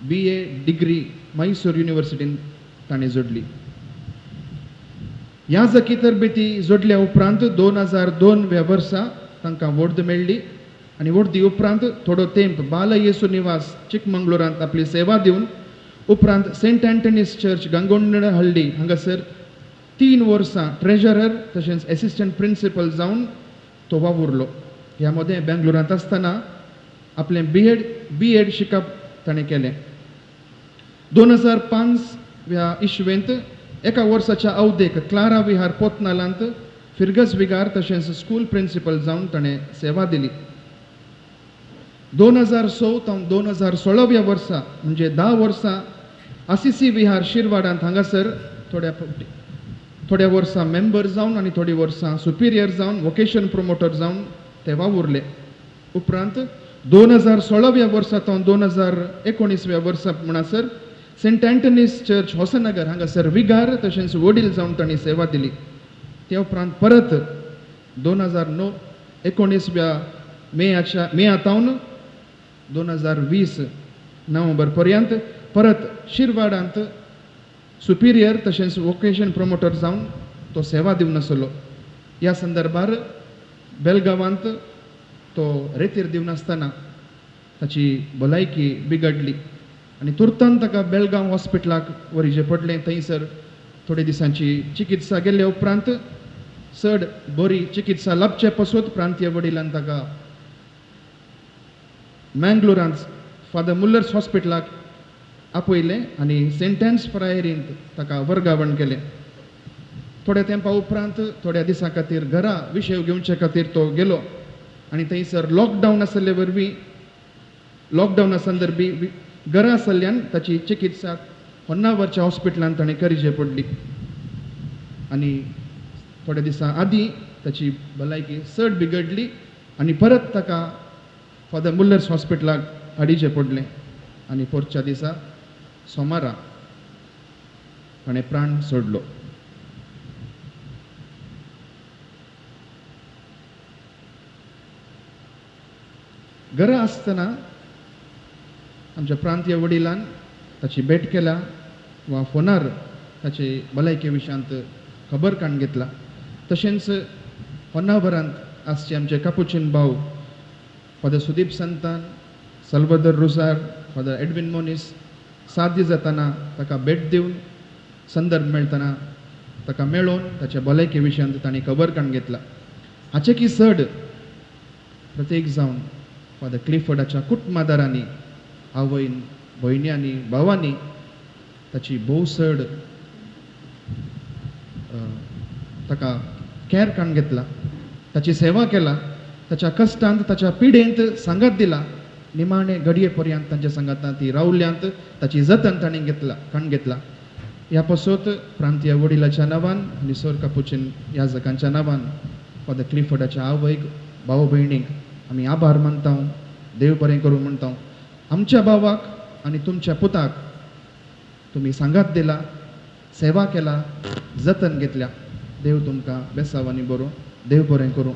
BA degree Mysore युनिवर्सिटींत ताणें जोडली. ह्या जकी तरबेती जोडल्या उपरांत 2002 वर्सा तांकां वोर्द मेळ्ळी आनी वोर्दी उपरांत थोडो तेंप बाल येसू निवास चिकमंगळुरांत आपली सेवा दिवन उपरांत सेंट अँटनीस चर्च गंगोंडहल्ली हांगासर 3 वर्सां ट्रेजरर तशेंच एसिस्टंट प्रिंसिपल जावन तो वावुरलो. ह्या मदें बेंगलोरांत आसतना आपलें बी एड शिकप ताणें केलें. 2005 ह्या इशवेंत एका वर्साच्या अवधेक क्लारा विहार पोतनालांत फिरगज विगार तशेंच स्कूल प्रिंसिपल जावन ताणें सेवा दिली. 2006 तावन 2016 वर्सा म्हणजे 10 वर्सां आसीसी विहार शिरवाडांत हांगासर थोड्या वर्सां मेंबर जावन आनी थोडीं वर्सां सुपिरियर जावन वोकेशन प्रोमोटर जावन ते वावुरले. उपरांत 2016 वर्सा तावन 2019 वर्सा म्हणसर सेंट अँटनीस चर्च होसनगर हांगासर विगार तशेंच वडील जावन तांणी सेवा दिली. त्या उपरांत परत 2019 मेया तावन 2020 नोव्हेंबर पर्यंत परत शिरवाडांत सुपिरियर तशेंच वोकेशन प्रोमोटर जावन तो सेवा दिवन आसलो. ह्या संदर्भार बेलगांवांत तो रेतीर दिवन आसतना ताची भलायकी बिगडली आनी तुर्तान ताका बेलगांव हॉस्पिटलाक व्हरचें पडलें. थंयसर थोडे दिसांची चिकित्सा गेल्ल्या उपरांत चड बरी चिकित्सा लाभचे पसून प्रांतीय वडिलान ताका मँगलोरांत फादर मुल्लर्स हॉस्पिटलाक आपयलें आनी सेंट एन्स फ्रायरींत ताका वर्गावण केलें. थोड्या तेंपा उपरांत थोड्या दिसां खातीर घरा विशय घेवचे खातीर तो गेलो आनी थंयसर लॉकडावन आसले वरवीं लॉकडावना संदर्भी घरा आसल्यान ताची चिकित्सा होन्नावरच्या हॉस्पिटलांत ताणें करची पडली आनी थोड्या दिसां आदीं ताची भलायकी चड बिगडली आनी परत ताका फादर मुल्लर्स हॉस्पिटलाक हाडचें पडलें आनी पोरच्या दिसा सोमारा ताणें प्राण सोडलो. घरा आसतना आमच्या प्रांतीय वडिलान ताची भेट केल्या वा फोनार ताचे भलायके विशयांत खबर काडून घेतला. तशेंच होन्नावरांत आसचे आमचे कापुचीन भाव फादर सुदीप संतान, साल्वादोर रुजार, फादर एडविन मोनीस साध्य जातना ताका भेट दिवन संदर्भ मेळटना ताका मेळोवन ताच्या भलायके विशयांत तांणी खबर काडून घेतला. हाचे की चड प्रत्येक जावन फादर क्लिफर्डाच्या कुटुंबादारांनी, आवयन, भयण्यांनी, भावांनी ताची भोव चड ताका कॅर काडून घेतला, ताची सेवा केला, ताच्या कश्टांत ताच्या पिडेंत सांगात दिला. निमाणे घडये पर्यंत तांच्या सांगातान ती रावल्यांत ताची जतन तांणी घेतला काडून घेतला. ह्या पासत प्रांतीय वडिलाच्या नांवान आनी सर कापुचीन याजकांच्या नांवान फादर क्लिफर्डाच्या आवयक, भाव भयणीक आमी आभार मानता, देव बरें करूं म्हणटा. आमच्या भावाक आनी तुमच्या पुताक तुमी सांगात दिला, सेवा केला, जतन घेतल्या. देव तुमकां बेसाव आनी बरो देव बरें करूं.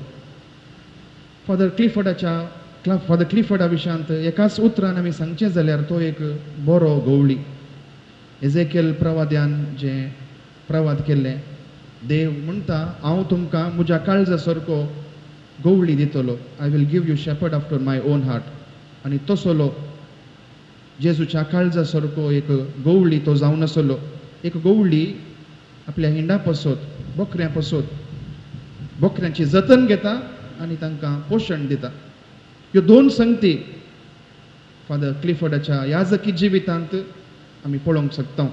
फादर क्लिफर्डाच्या फादर क्लिफर्डा विशयांत एकाच उतरान आमी सांगचें जाल्यार तो एक बरो गवळी. एजेकेल प्रवाद्यान जें प्रवाद केल्लें, देव म्हणटा हांव तुमकां म्हज्या काळजा सारको गवळी दितलो, I will give you shepherd after my own heart. आनी तसलो जेजूच्या काळजा सारको एक गवळी तो जावन आसलो. एक गवळी आपल्या हिंडा पसत, बकऱ्यां पसत बकऱ्यांची जतन घेता आनी तांकां पोशण दिता. ह्यो दोन संगती फादर क्लिफर्डाच्या याजकी जिवितांत आमी पळोवंक शकता.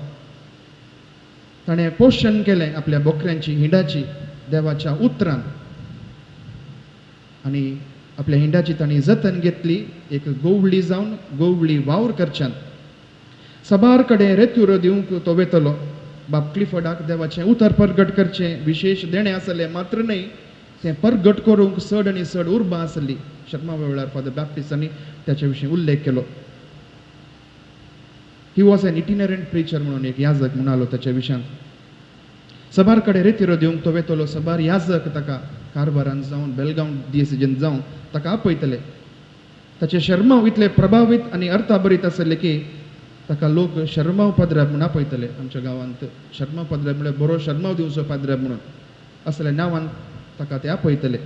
ताणें पोशण केलें आपल्या बकऱ्यांची, हिंडाची देवाच्या उतरान आनी आपल्या हिंडाची तांणी जतन घेतली एक गवळी जावन गवळी वावर करच्यान. साबार कडेन रेतुरो दिवंक तो वेतलो. बाप क्लिफर्डाक देवाचें उतर परगट करचें विशेश देणें आसलें मात्र न्हय, तें परगट करूंक चड आनी चड उर्बा आसली. शर्मा वेळार फादर बॅप्टिस्टांनी ताचे विशीं उल्लेख केलो. He was an itinerant preacher म्हणून एक याजक म्हणालो ताच्या विशयांत. साबार कडेन रेतिरो दिवंक तो वेतलो. साबार याजक ताका कारवारान जावन, बेलगांव डिसिजन जावन ताका आपयतले. ताचे शर्माव इतले प्रभावीत आनी अर्थाभरीत आसले की ताका लोक शर्माव पाद्राब म्हूण आपयतले. आमच्या गांवांत शर्माव पाद्राब म्हळ्यार बरो शर्माव दिवचो पाद्राब म्हणून असल्या नांवान ताका ते आपयतले.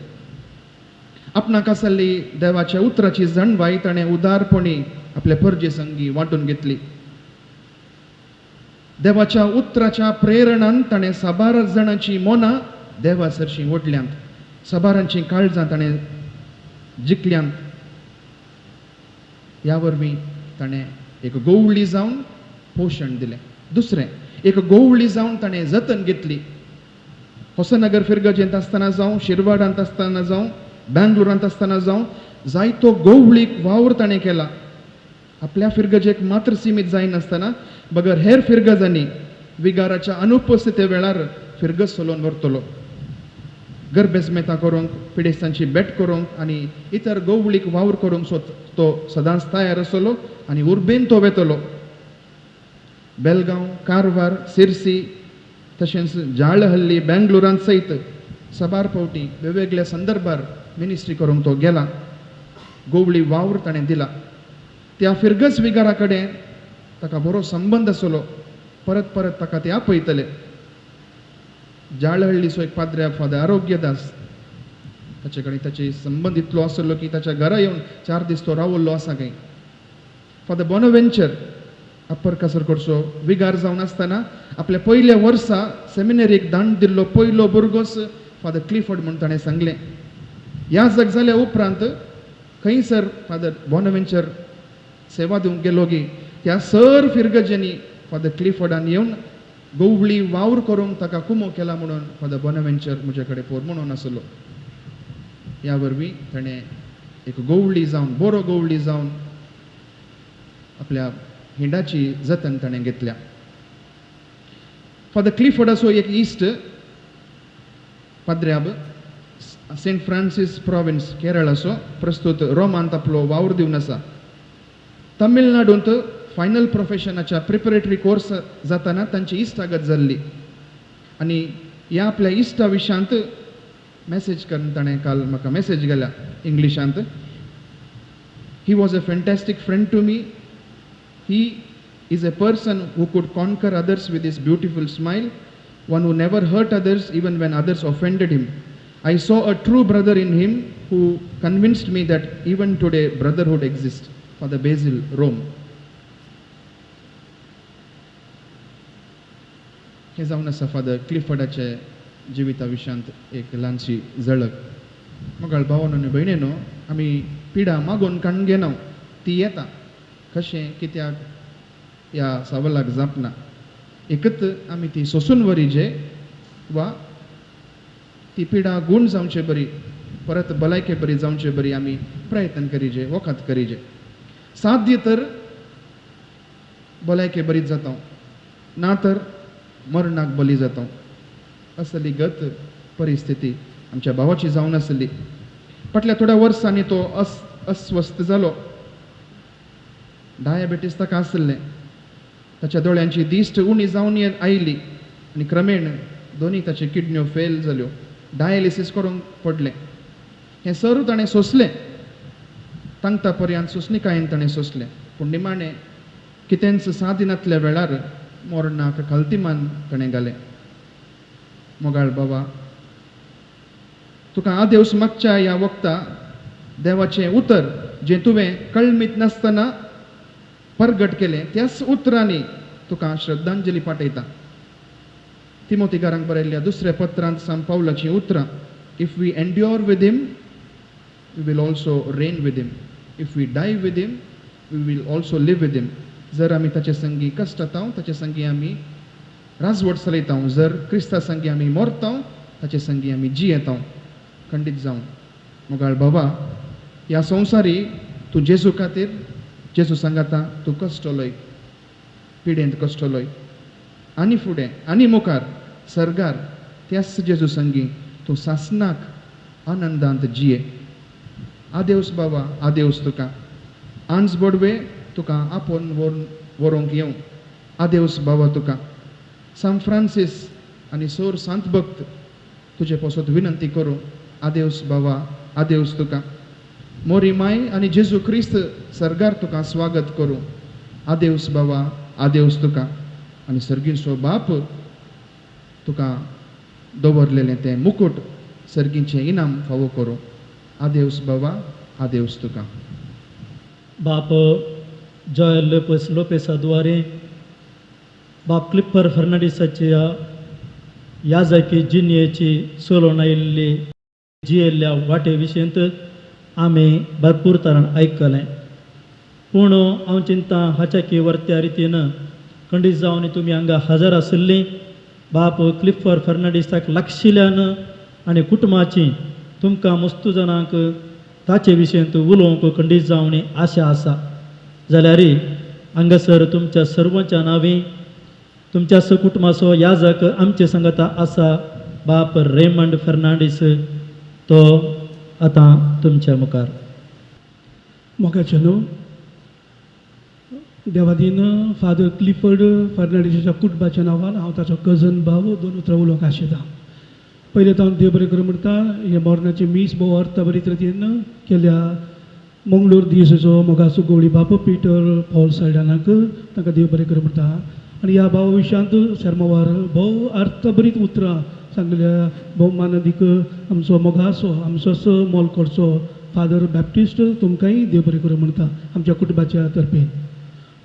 आपणाक आसली देवाच्या उतराची जाणवाय ताणें उदारपणी आपले परजे संगी वांटून घेतली. देवाच्या उतराच्या प्रेरणान ताणें साबार जाणांची मनां देवा सरशीं ओडल्यांत, साबारांचीं काळजां ताणें जिखल्यांत. ह्या वरवीं ताणें एक गवळी जावन पोशण दिलें. दुसरें, एक गवळी जावन ताणें जतन घेतली. होसनगर फिरगजेंत आसतना जावं, शिरवाडांत आसतना जावं, बेंगलोरांत आसतना जावं, जायतो गवळीक वावर ताणें केला. आपल्या फिरगजेक मात्र सिमीत जायनासतना बगर हेर फिरगजांनी विगाराच्या अनुपस्थिती वेळार फिरगज चलोवन व्हरतलो. गरबेजमेतां करूंक, पिडेस्तांची भेट करूंक आनी इतर गवळीक वावर करूंक तो सदांच तयार आसलो आनी उर्बेन तो वेतलो. बेलगांव, कारवार, सिरसी तशेंच जाळहल्ली, बेंगलोरांत सयत साबार फावटी वेगवेगळ्या संदर्भार मिनिस्ट्री करूंक तो गेला. गवळी वावर ताणें दिला. त्या फिरगज विगारा कडेन ताका बरो संबंद आसलो. परत परत ताका ते आपयतले. जाळहळ्ळीचो एक पाद्रे फादर आरोग्यदास ताचे कडेन ताचे संबंद इतलो आसलो की ताच्या घरा येवन 4 दीस तो रावल्लो आसा खंय. फादर बोनावेंचर अप्पर कासरकोडचो विगार जावन आसतना आपल्या पयल्या वर्सा सेमिनरीक दांड दिल्लो पयलो भुरगोच फादर क्लिफर्ड म्हूण ताणें सांगलें. याजक जाल्या उपरांत खंयसर फादर बोनावेंचर सेवा दिवंक गेलो गी त्या सर फिरगजेंनी फादर क्लिफर्डान येवन गोवळी वावर करूंक ताका कुमो केला म्हणून फादर बोनावेंचर म्हजे कडेन पोर म्हणून आसलो. ह्या वरवीं ताणें एक गोवळी जावन बरो गोवळी जावन आपल्या हिंडाची जतन ताणें घेतल्या. फादर क्लिफर्डाचो एक इश्ट पाद्र्याब सेंट फ्रांसीस प्रोविन्स केरळाचो प्रस्तुत रोमांत आपलो वावर दिवन आसा. तमिळनाडूंत फायनल प्रोफेशनाच्या प्रिपरेटरी कोर्स जाताना तांची इश्टागत जाल्ली आनी ह्या आपल्या इश्टा विशयांत मॅसेज करून ताणें काल म्हाका मॅसेज गेल्या इंग्लिशांत. He was a fantastic friend to me. He is a person who could conquer others with his beautiful smile, one who never hurt others even when others offended him. I saw a true brother in him who convinced me that even today brotherhood exists. Father Basil, Rome. हें जावन आसा father क्लिफर्डाचे जिविता विशयांत एक ल्हानशी झळक. मोगाळ भावानो आनी भयणीनो, आमी पिडा मागून काडून घेना, ती येता कशें कित्याक ह्या सवालाक जाप ना. एकच आमी ती सोसून वरीजे वा ती पिडा गूण जावचे बरी परत भलायके बरी जावचे बरी आमी प्रयत्न करीजे, वखद करीजे. साध्य तर भलायके बरीच जाता, ना तर मरणाक बली जाता. असली गत परिस्थिती आमच्या भावाची जावन आसली. फाटल्या थोड्या वर्सांनी तो अस्वस्थ जालो. डायबेटीस ताका आसलें. ताच्या दोळ्यांची दिश्ट उणी जावन आयली आनी क्रमेण दोनी ताच्यो किडन्यो फेल जाल्यो. डायलिसीस करूंक पडलें. हें सर्व ताणें सोंसलें, तांकता पर्यंत सोंसणिकायेन ताणें सोंसलें. पूण निमाणें कितेंच सादिनातल्या वेळार मरणाक खालतीमान ताणें घालें. मोगाळ बाबा, तुका आदेवस मागच्या ह्या वखता देवाचें उतर जें तुवें कळमीत नासतना परगट केलें त्याच उतरांनी तुका श्रद्धांजली पाठयता. तिमोतीकारांक बरयल्ल्या दुसऱ्या पत्रांत सांत पावलाचीं उतरां, if we endure with him we will also reign with him, if we die with him we will also live with him. जर आमी ताचे संगी कश्टताव ताचे संगी आमी राजवट चलयताव, जर क्रिस्ता संगी आमी मरताव ताचे संगी आमी जियेताव. खंडीत जावन मोगाळ बाबा, ह्या संवसारी तूं जेजू खातीर जेजू सांगाता तूं कश्टलोय, पिडेंत कश्टलोय आनी फुडें आनी मुखार सर्गार त्याच जेजू संगी तूं सासनाक आनंदांत जिये. आदेवस बाबा, आदेवस तुका. आंज बोडवे तुका आपोवन व्हरूंक येवं. आदेवस बाबा तुका. सांत फ्रांसीस आनी सोर सांत भक्त तुजे पासत विनंती करूं. आदेवस बाबा, आदेवस तुका. मोरी माय आनी जेजू क्रिस्त सर्गार तुका स्वागत करूं. आदेवस बाबा, आदेवस तुका. आनी सर्गीचो बाप तुका दवरलेलें तें मुकूट सर्गीचें इनाम फावो करूं. आदेवस बाबा, आदेवस तुका. बाप जॉयल लोपेस लोपेसा द्वारे बाप क्लिफर्ड फर्नांडीसाच्या याजकी जिणेची चलोवन आयिल्ली जियेल्ल्या वाटे विशयंत आमी भरपूर तरान आयकलें. पूण हांव चिंता हाच्या वरत्या रितीन खंडीत जावन तुमी हांगा हजर आशिल्लीं बाप क्लिफर्ड फर्नांडीसाक लागशिल्ल्यान आनी कुटुंबाची तुमकां मस्तू जाणांक ताचे विशयंत उलोवंक खंडीत जावन आशा आसा. जाल्यार हांगासर तुमच्या सर्वांच्या नांवी तुमच्या कुटुंबाचो याजक आमचे सांगाता आसा बाप रेमंड फर्नांडीस, तो आतां तुमच्या मुखार. मोगाचे न्हू देवादीन फादर क्लिफर्ड फर्नांडीसाच्या कुटुंबाच्या नांवान हांव ताचो कजन भाव दोन उतरां उलोवंक आशेता. पयलें तर हांव देव बरें करूं म्हणटा. हें मरणाचें मीस भोव अर्थभरीत रितीन केल्या मंगळूर दिवसेचो मोगाचो गोवळी बाप पिटर पॉल साल्डानाक तांकां देव बरें करूं म्हणटा. आनी ह्या भावा विशयांत शेर्मावार भोव अर्थभरीत उतरां सांगल्या. भोव मानादीक आमचो मोगाचो आमचो मोल करचो फादर बॅप्टिस्ट तुमकांय देव बरें करूं म्हणटा आमच्या कुटुंबाच्या तर्फेन.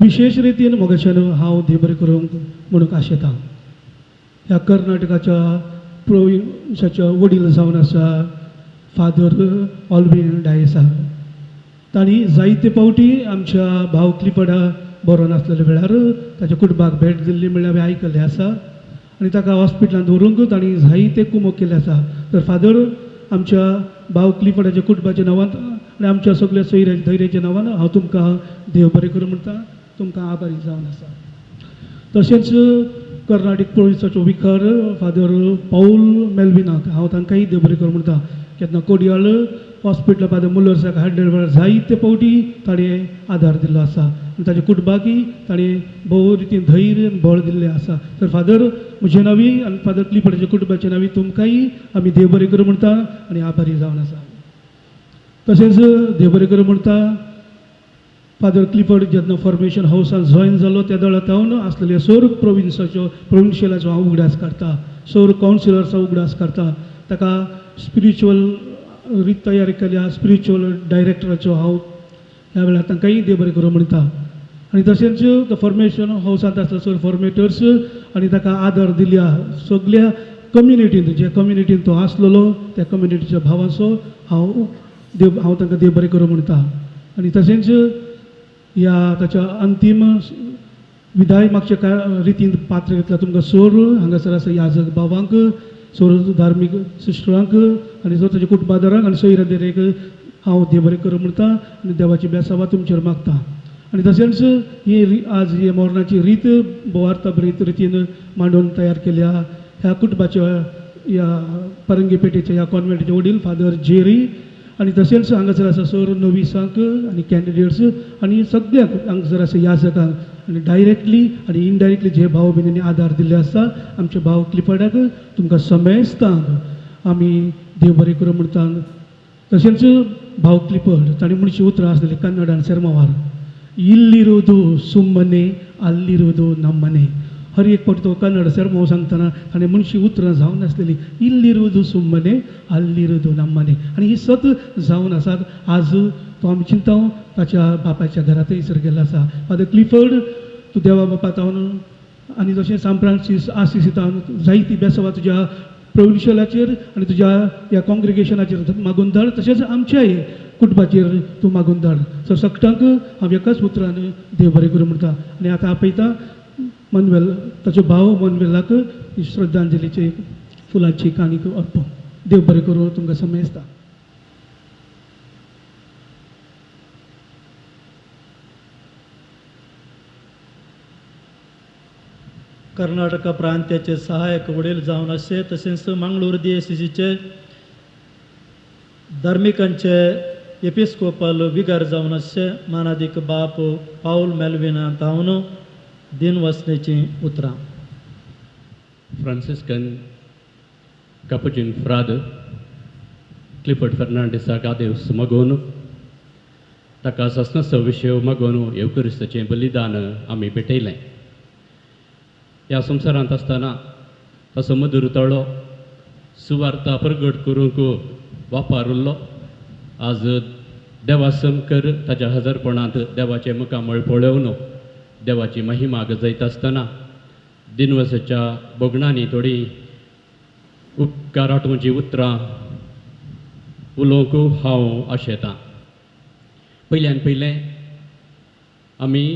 विशेश रितीन म्हज्याच्यान हांव देव बरें करूंक म्हणूंक आशेतां. ह्या कर्नाटकाच्या प्रोविन्साच्या वडील जावन आसा फादर ऑल्विन डायसा, तांणी जायते फावटी आमच्या भाव क्लिफर्डा बरो नासलेल्या वेळार ताच्या कुटुंबाक भेट दिल्ली म्हणल्यार हांवें आयकल्लें आसा आनी ताका हॉस्पिटलांत दवरूंक तांणी जायते कुमक केल्ले आसा. तर फादर आमच्या भाव क्लिफर्डाच्या कुटुंबाच्या नांवान आनी आमच्या सगल्या सोयऱ्या धैर्याच्या नांवान हांव तुमकां देव बरें करूं म्हणटा, तुमकां आभारी जावन आसा. तशेंच कर्नाटक प्रोविन्साचो विकार फादर पाऊल मेल्विनाक हांव तांकांय देव बरें करूं म्हणटा. केन्ना कोडियाळ हॉस्पिटल फादर मुल्लर्साक हाडले वेळार जायते फावटी ताणें आदार दिल्लो आसा आनी ताच्या कुटुंबाकय ताणें भोव रितीन धैर्य बळ दिल्लें आसा. तर फादर म्हजे नांवी आनी फादर क्लिफर्डाच्या कुटुंबाच्या नांवी तुमकांय आमी देव बरें करूं म्हणटा आनी आभारी जावन आसा. तशेंच देव बरें करूं म्हणटा फादर क्लिफर्ड जेन्ना फॉर्मेशन हावसान जॉयन जालो त्या दळा तावन आसलेले सोर प्रोविन्साचो प्रोविन्शियलाचो हांव उगडास काडटा, सोर कावन्सिलर्सचो उगडास काडटा. ताका स्पिरिच्युअल रीत तयार केल्या स्पिरिच्युअल डायरेक्टराचो हांव ह्या वेळार तांकांय देव बरें करूं म्हणटा. आनी तशेंच the formation हावसांत आसलो सोर फॉर्मेटर्स आनी ताका आदार दिल्या सगल्या कम्युनिटीन, जे कम्युनिटीन तो आसलेलो त्या कम्युनिटीच्या भावांचो हांव देव हांव तांकां देव बरें करूं म्हणटा. आनी तशेंच ह्या ताच्या अंतीम विदाय मागच्या काय रितीन पात्र घेतला तुमकां सोर हांगासर आसा याजक भावांक, सोर धार्मीक सिस्टरांक आनी सोर ताच्या कुटुंबादारांक आनी सोयऱ्या देरेक हांव देव बरें करूं म्हणटा आनी देवाची बेसावा तुमचेर मागता. आनी तशेंच ही आज ही मरणाची रीत भोवार्थ रितीन मांडून तयार केल्या ह्या कुटुंबाच्या ह्या परंगी पेठेच्या ह्या कॉन्वेंटाचे वडील फादर जेरी आनी तशेंच हांगासर आसा सोर नविसांक आनी कॅन्डिडेट्स आनी सगळ्यांक हांगासर आसा याजकांक आनी डायरेक्टली आनी इनडायरेक्टली जे भाव भयणींनी आदार दिल्ले आसा आमच्या भाव क्लिफर्डाक तुमकां समेस्तांक आमी देव बरें करूं म्हणटा. तशेंच भाव क्लिफर्ड ताणें म्हणची उतरां आसलेलीं कन्नडान सेरमावार, इल्लिरुदू सुम्मने अल्लिरुदू नम्मने. हर एक फावटी तो कन्नड सेरमाव सांगतना ताणें मनशी उतरां जावन आसलेलीं इल्लिरुदू सुम्मने अल्लिरुदू नम्मने. आनी ही सत जावन आसात. आज तो आमी चिंता ताच्या बापायच्या घरांतय सर गेल्लो आसा. फादर क्लिफर्ड तूं देवा बापा तावन आनी तशें सांत फ्रांसीस आसिसी तावन जायती बेसावा तुज्या प्रोविन्शियलाचेर आनी तुज्या ह्या कॉंग्रिगेशनाचेर मागून धाड, तशेंच आमच्याय कुटुंबाचेर तूं मागून धाड. सो सगळ्यांक हांव एकाच उतरान देव बरें करूं म्हणटा. आनी आतां आपयता मनवेल ताचो भाव मनवेलाक श्रद्धांजलीचे फुलांची काणीक अर्पण. देव बरें करूं तुमकां समेस्ता. कर्नाटक प्रांत्याचे सहायक वडील जावन आसचे तशेंच मंगळूर दियेसीचे धार्मिकांचे एपिस्कोपल विगार जावन आसचे मानादीक बाप पावल मेल्विना तावन दिनवसनेचीं उतरां. फ्रांसिस्कन कपुचीन फ्राद क्लिफर्ड फर्नांडीसाक आदेवस मागोवन ताका सासणाचो विशय मागोवन येवक्रिस्ताचें बलिदान आमी भेटयलें. ह्या संवसारांत आसतना ताचो मधूर तळो सुवार्ता प्रगट करूंक वापरुल्लो आज देवासमकर ताच्या हजारपणांत देवाचें मुखामळ पळोवन देवाची महिमा गजयता आसतना दिनवसाच्या भोगणांनी थोडी उपकार आठोवची उतरां उलोवंक हांव आशेतां. पयल्यान पयलें आमी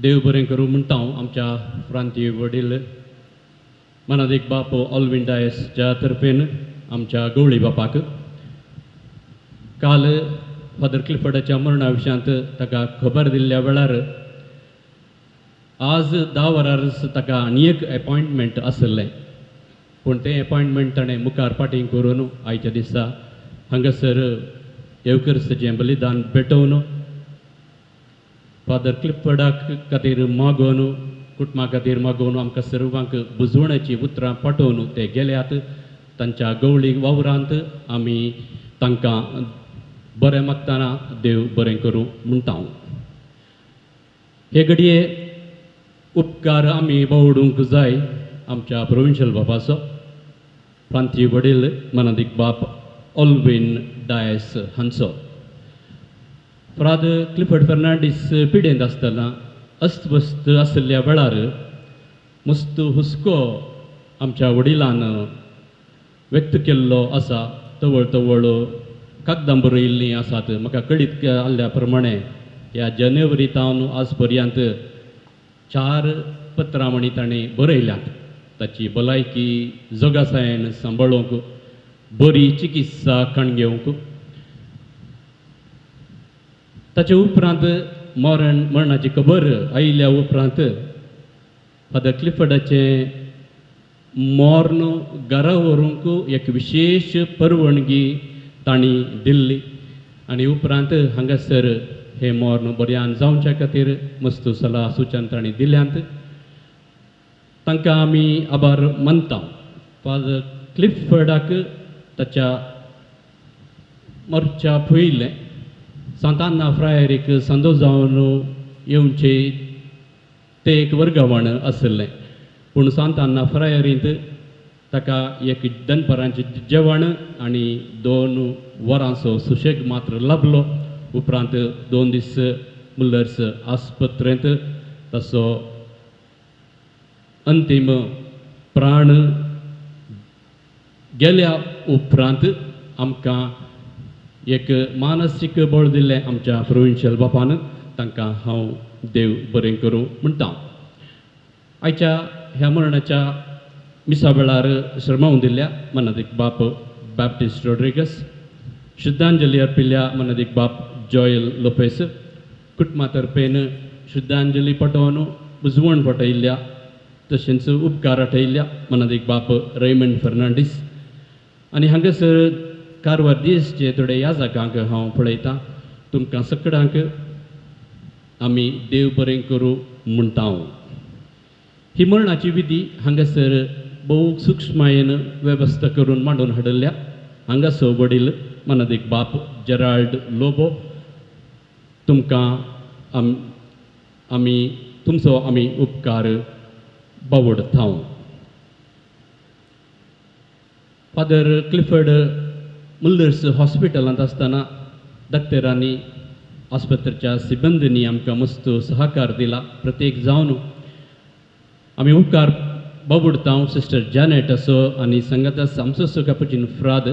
देव बरें करूं म्हणटा आमच्या प्रांतीय वडील मनादीक बाप ऑल्विन डायसच्या तर्फेन आमच्या गवळी बापाक काल फादर क्लिफर्डाच्या मरणा विशयांत ताका खबर दिल्ल्या वेळार आज 10 वरांच ताका आनी एक एपॉयंटमेंट आशिल्लें, पूण तें एपॉयंटमेंट ताणें मुखार फाटीं करून आयच्या दिसा हांगासर येवक्रिस्ताचें बलिदान भेटोवन फादर क्लिफर्डाक खातीर मागोवन कुटुंबा खातीर मागोवन आमकां सर्वांक बुजवण्याची उतरां पाठोवन ते गेल्यात. तांच्या गवळी वावरांत आमी तांकां बरें मागतना देव बरें करूं म्हणटा. हे घडये उपकार आमी बावडूंक जाय आमच्या प्रोविन्शियल बापाचो प्रांतीय वडील मनादीक बाप ऑल्विन डायस हांचो. फ्राद क्लिफर्ड फर्नांडीस पिडेंत आसतना अस्वस्थ आशिल्ल्या वेळार मस्त हुस्को आमच्या वडिलान व्यक्त केल्लो आसा. तवळ तवळ कागदां बरयिल्लीं आसात. म्हाका कळीत आसल्या प्रमाणे ह्या जानेवारी तावन आज पर्यंत 4 पत्रां म्हणी ताणें बरयल्यात. ताची भलायकी जोगासायेन सांबाळूंक, बरी चिकित्सा कण घेवंक. ताचे उपरांत मरणाची खबर आयिल्ल्या उपरांत फादर क्लिफर्डाचें मर्ण घरा व्हरूंक एक विशेश परवणगी तांणी दिल्ली आनी उपरांत हांगासर हें मर्ण बऱ्यान जावच्या खातीर मस्त सलाह सुचन तांणी दिल्यांत. तांकां आमी आभार मानता. फादर क्लिफर्डाक ताच्या मरच्या पयलें सांताना फ्रायरीक संदो जावन येवचे ते एक वर्गवण आशिल्लें, पूण सांताना फ्रायरींत ताका एक दनपरांचें जेवण आनी 2 वरांचो सुशेग मात्र लाभलो. उपरांत 2 दीस मुल्लर्स आस्पत्रेंत ताचो अंतीम प्राण गेल्या उपरांत आमकां एक मानसीक बळ दिल्लें आमच्या प्रोविन्शियल बापान. तांकां हांव देव बरें करूं म्हणटा. आयच्या ह्या मरणाच्या मिसा वेळार श्रमावून दिल्ल्या मनादीक बाप बॅप्टिस्ट रोड्रिगस, श्रद्धांजली अर्पिल्ल्या मनादीक बाप जॉयल लोपेस, कुटुंबा तर्फेन श्रद्धांजली पटोवन बुजवण पटयिल्ल्या तशेंच उपकार आठयिल्ल्या मनादीक बाप रेमंड फर्नांडीस आनी हांगासर कारवार दीसचे थोडे ह्या जागांक हांव पळयतां. तुमकां सगळ्यांक आमी देव बरें करूं म्हणटा. ही मरणाची विधी हांगासर भोव सुक्ष्मायेन वेवस्था करून मांडून हाडिल्ल्या हांगासर वडील मनादीक बाप जेराल्ड लोबो, तुमकां आमी तुमचो आमी उपकार बावडता. फादर क्लिफर्ड मुल्लर्स हॉस्पिटलांत आसतना डॉक्टरांनी आस्पत्रेच्या सिबंदींनी आमकां मस्त सहकार दिला. प्रत्येक जावन आमी उपकार बाबुडता. सिस्टर जॅनेट असो आनी संगता आमचो कॅपुचीन फ्राद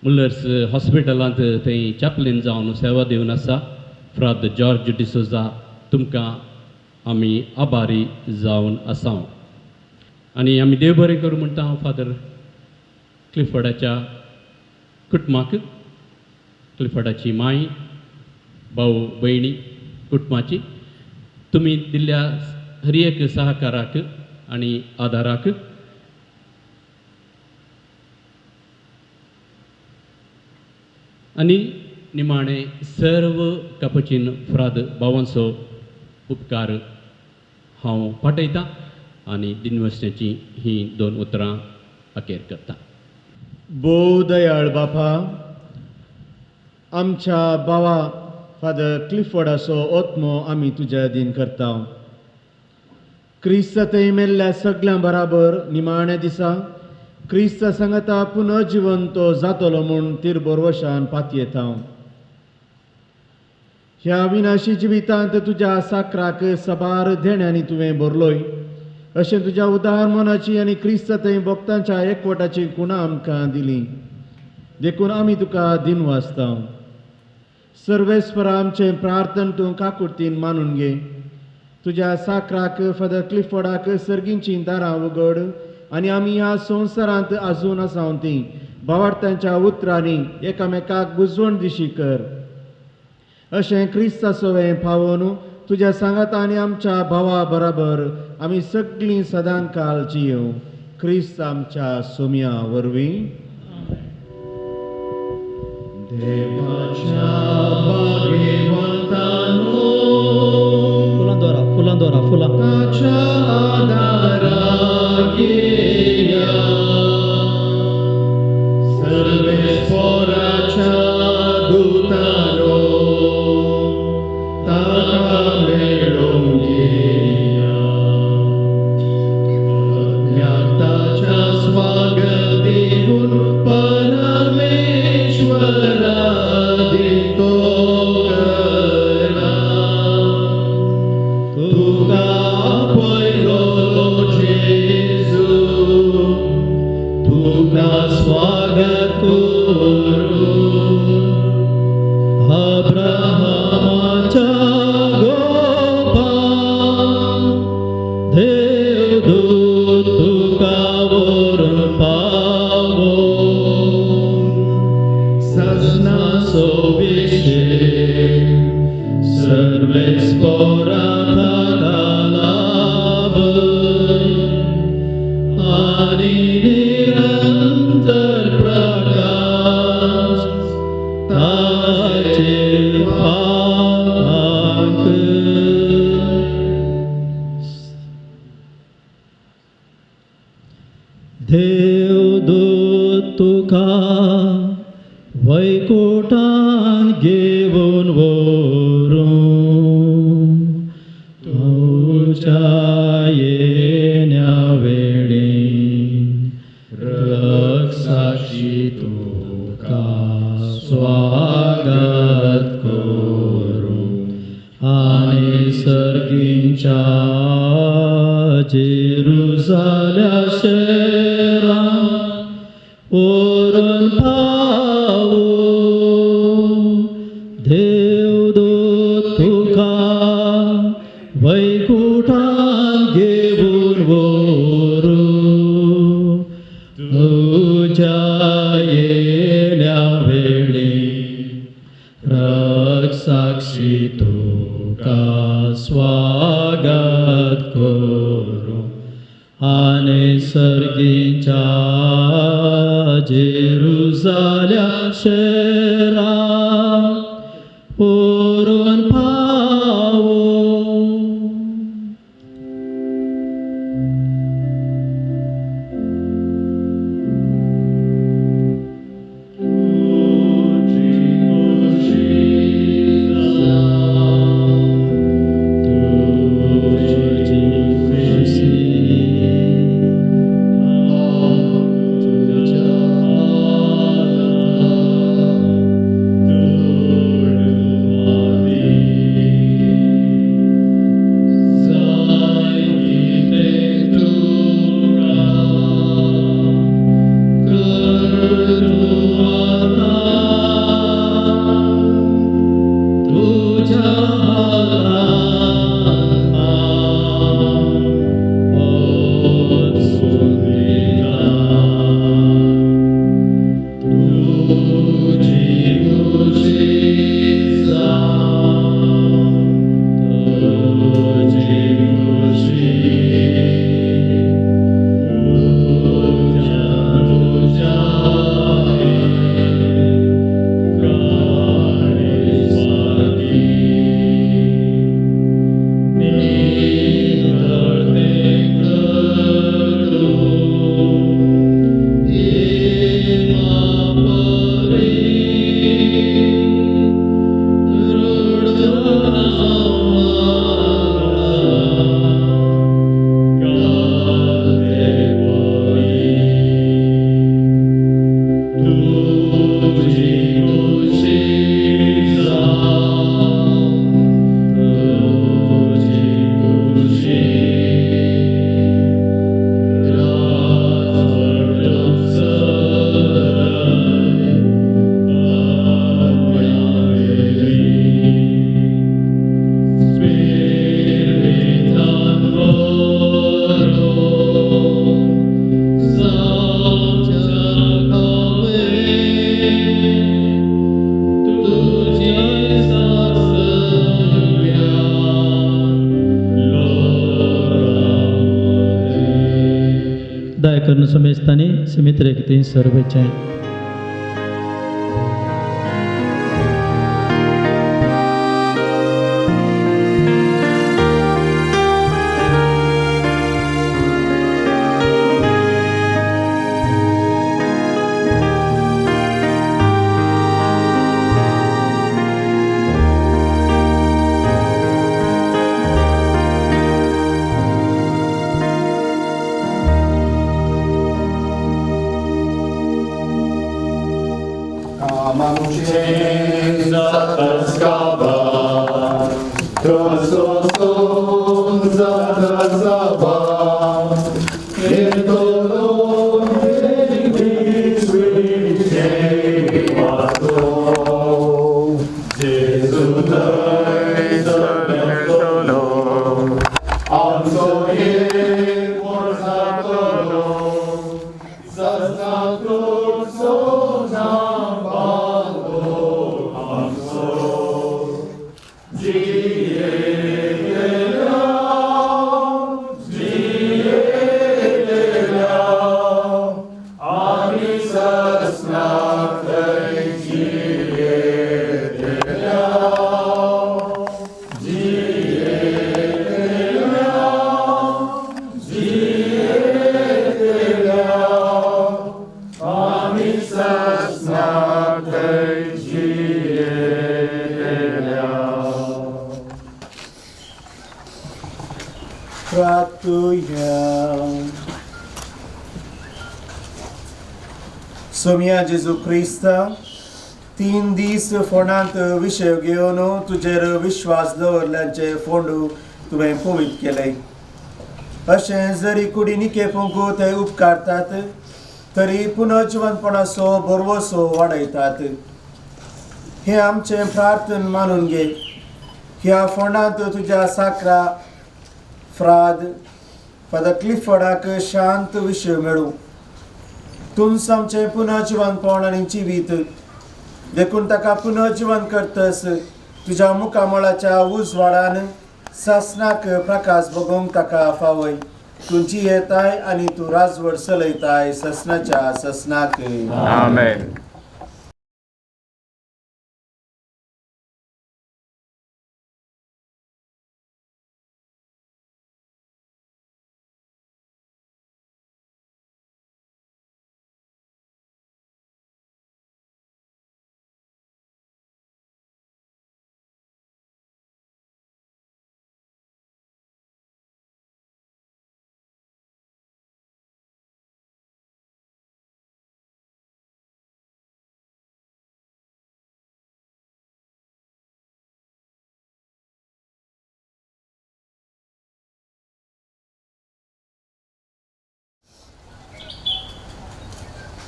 मुल्लर्स हॉस्पिटलांत थंय चॅपलीन जावन सेवा दिवन आसा. फ्राद जॉर्ज डिसोजा, तुमकां आमी आभारी जावन आसा आनी आमी देव बरें करूं म्हणटा फादर क्लिफर्डाच्या कुटुंबाक, क्लिफर्डाची माय, भाव भयणी कुटुंबाची तुमी दिल्ल्या हर एक सहकाराक आनी आदाराक. आनी निमाणें सर्व कॅपुचीन फ्राद भावांचो उपकार हांव पाठयतां आनी दिनवसण्याची हीं 2 उतरां अखेर करता. भोव दयाळ बापा, आमच्या बावा फादर क्लिफर्डाचो आत्मो आमी तुज्या अधीन करता. क्रिस्त थंय मेल्ल्या सगल्यां बराबर निमाण्या दिसा क्रिस्त सांगता पुनर्जिवन तो जातलो म्हूण तिरबोरवशान पातयेता. ह्या विनाशी जिवितांत तुज्या साकराक सबार देण्यांनी तुवें भरलोय अशें तुज्या उदार मनाची आनी क्रिस्त थंय भक्तांच्या एकवटाची कुणां आमकां दिली, देखून आमी तुका दिनवासता. सर्वेस्परा आमचें प्रार्थन तूं काकुर्तीन मानून घे. तुज्या साकराक फादर क्लिफर्डाक सर्गींचीं दारां उगड आनी आमी ह्या संवसारांत आजून आसा तीं भावार्थांच्या उतरांनी एकामेकाक बुजवण दिशी कर. अशें क्रिस्ता सवें पावोन तुज्या सांगाता आनी आमच्या भावा बराबर आमी सगळीं सदां काल जियेवं. क्रिस्त आमच्या सोम्या वरवीं. देवाच्या भाग्यवंतानो, फुलां दोरा, फुलां दोरा, फुलां ताच्या आदाराक येया, सर्वेस्पराच्या दुतानो ताका मेळोवंक येया, अज्ञाताच्या स्वागत दिवन परमेश्वरा दितो करा. समेस्तांनी सिमित्रेक थंय सर्वेचें. ससनाक जियेतल्या. प्रार्थुया. सोमया जेजू क्रिस्ता, 3 दीस फोंडांत विशय घेवन तुजेर विश्वास दवरल्यांचे फोंडू तुवें पवित्र केले. अशें जरी कुडी निकेपूंक ते उपकारतात तरी पुनर्जिवनपणाचो भरवसो वाडयतात. हें आमचें प्रार्थन मानून घे. ह्या फोंडांत तुज्या साकरा फ्राद फादर क्लिफर्डाक शांत विशय मेळूं. तूंच आमचें पुनर्जिवनपण आनी जिवीत, देखून ताका पुनर्जिवन करतस तुज्या मुखामळाच्या उजवाडान सासनाक प्रकाश बगोवंक ताका फावय. तूं जियेताय आनी तूं राजवट चलयताय ससनाच्या ससनाक. आमेन.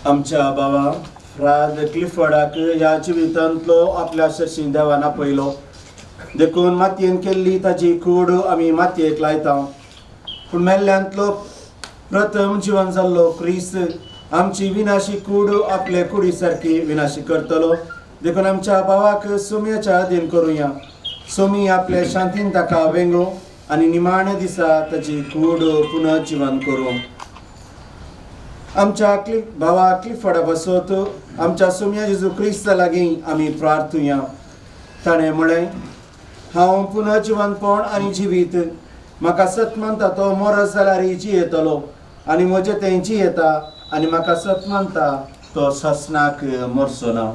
आमच्या बाबा फ्राद क्लिफर्डाक ह्या जिवितांतलो आपल्या शशी देवान आपयलो, देखून मातयेन केल्ली ताजी कूड आमी मातयेक लायता. पूण मेल्ल्यांतलो प्रथम जिवन जाल्लो क्रिस्त आमची विनाशी कूड आपले कुडी सारकी विनाशी करतलो. देखून आमच्या बाबाक सोमयाच्या अधीन करुया. सोमी आपले शांतीन ताका वेंगो आनी निमाण्या दिसा ताजी कूड पुनर्जिवन करूं. आमच्या भावा क्लिफर्डा बसत आमच्या सोमया जेजू क्रिस्ता लागीं आमी प्रार्थुया. ताणें म्हळें, हांव पुनर्जिवनपण आनी जिवीत, म्हाका सत मानता तो मरत जाल्यार जियेतलो आनी म्हजें तें जियेता आनी म्हाका सत मानता तो ससनाक मरचो ना.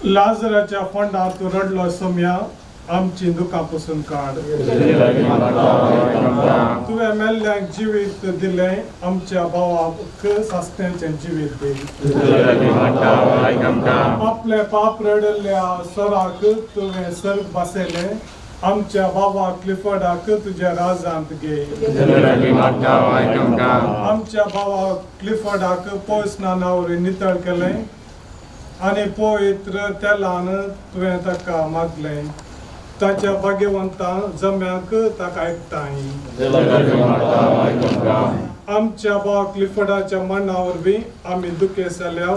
लाजराच्या फोंडांत रडलो सोमया, आमची दुकां पसून काड. तुवें मेल्ल्यांक जिवीत दिलें, आमच्या भावाक सासण्याचें जिवीत दी. आपले पाप रडल्ल्या सराक तुवें सर्ग बसयलें, आमच्या बाबा क्लिफर्डाक तुज्या राजांत घे. आमच्या बाबा क्लिफर्डाक पयस नावरी नितळ केलें आनी पवित्र तेलान तुवें ताका मागलें. ताच्या भाग्यवंतां जम्याक ताका आयकताय. आमच्या बाबा क्लिफर्डाच्या मरणा वरवीं आमी दुखेस्त जाल्या.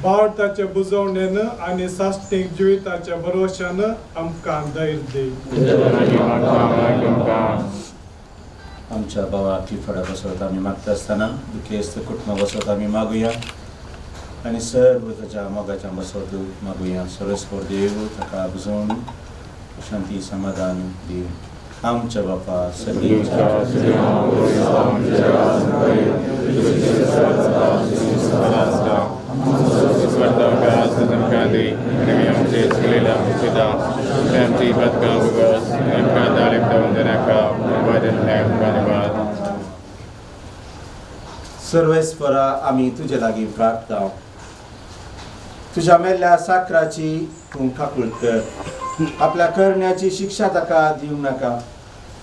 बावटाचे बुजवणेन आनी साश्टीक जिविताच्या भरवशान आमकां धैर्य दी. आमच्या बाबा क्लिफर्डा बसत आमी मागता आसतना दुखेस्त कुटुंबा बसत आमी मागुया आनी सर्व ताच्या मोगाच्या बसत मागुया. सरस्वर देव ताका बुजोवन शांती समाधान दिवं. आमच्या बापा सगळींच्या सर्वेस्परा आमी तुजे लागीं प्रार्थना. तुज्या मेल्ल्या साकराची तूं काकूळ कर. आपल्या करण्याची शिक्षा ताका दिवंक नाका,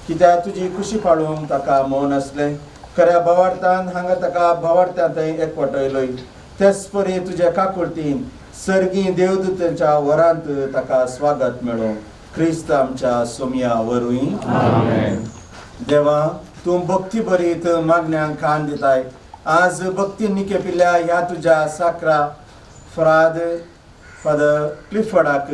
कित्याक तुजी खुशी पाळोवंक ताका मौन आसलें. खऱ्या भावार्थान हांगा ताका भावार्थान थंय एकवटयलोय. तेच परी तुज्या काकुळतीन सर्गी देवदूतांच्या वरांत ताका स्वागत मेळो. क्रिस्त आमच्या सोमया वरवीं. देवा, तूं भक्ती भरीत मागण्यांक कान दिताय. आज भक्ती निकेपिल्ल्या ह्या तुज्या साकरा फ्राद फादर क्लिफर्डाक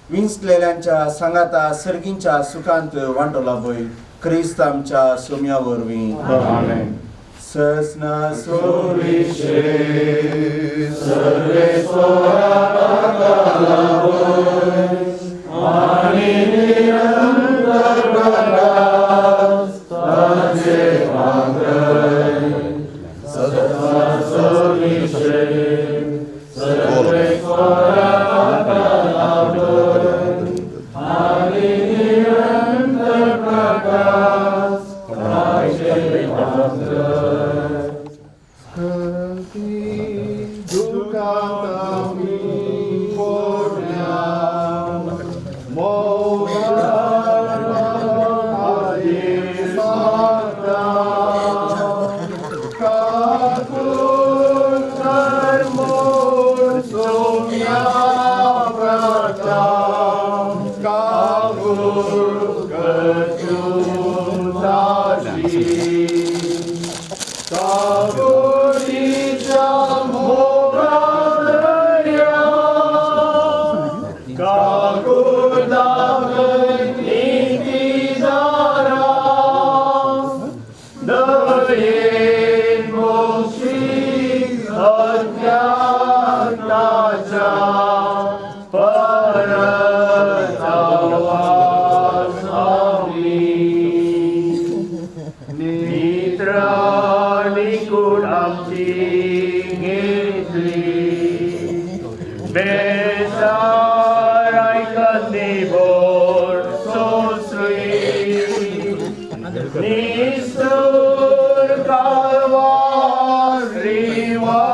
विंचलेल्यांच्या सांगाता सर्गींच्या सुखांत वांटोला बय. क्रिस्त आमच्या सोमया वरवीं. ससना सोविशे सर्वेस्परा ताका लाभय आनी निरंतर प्रकाश ताचे पांगय. Nisur kalwar riwardali.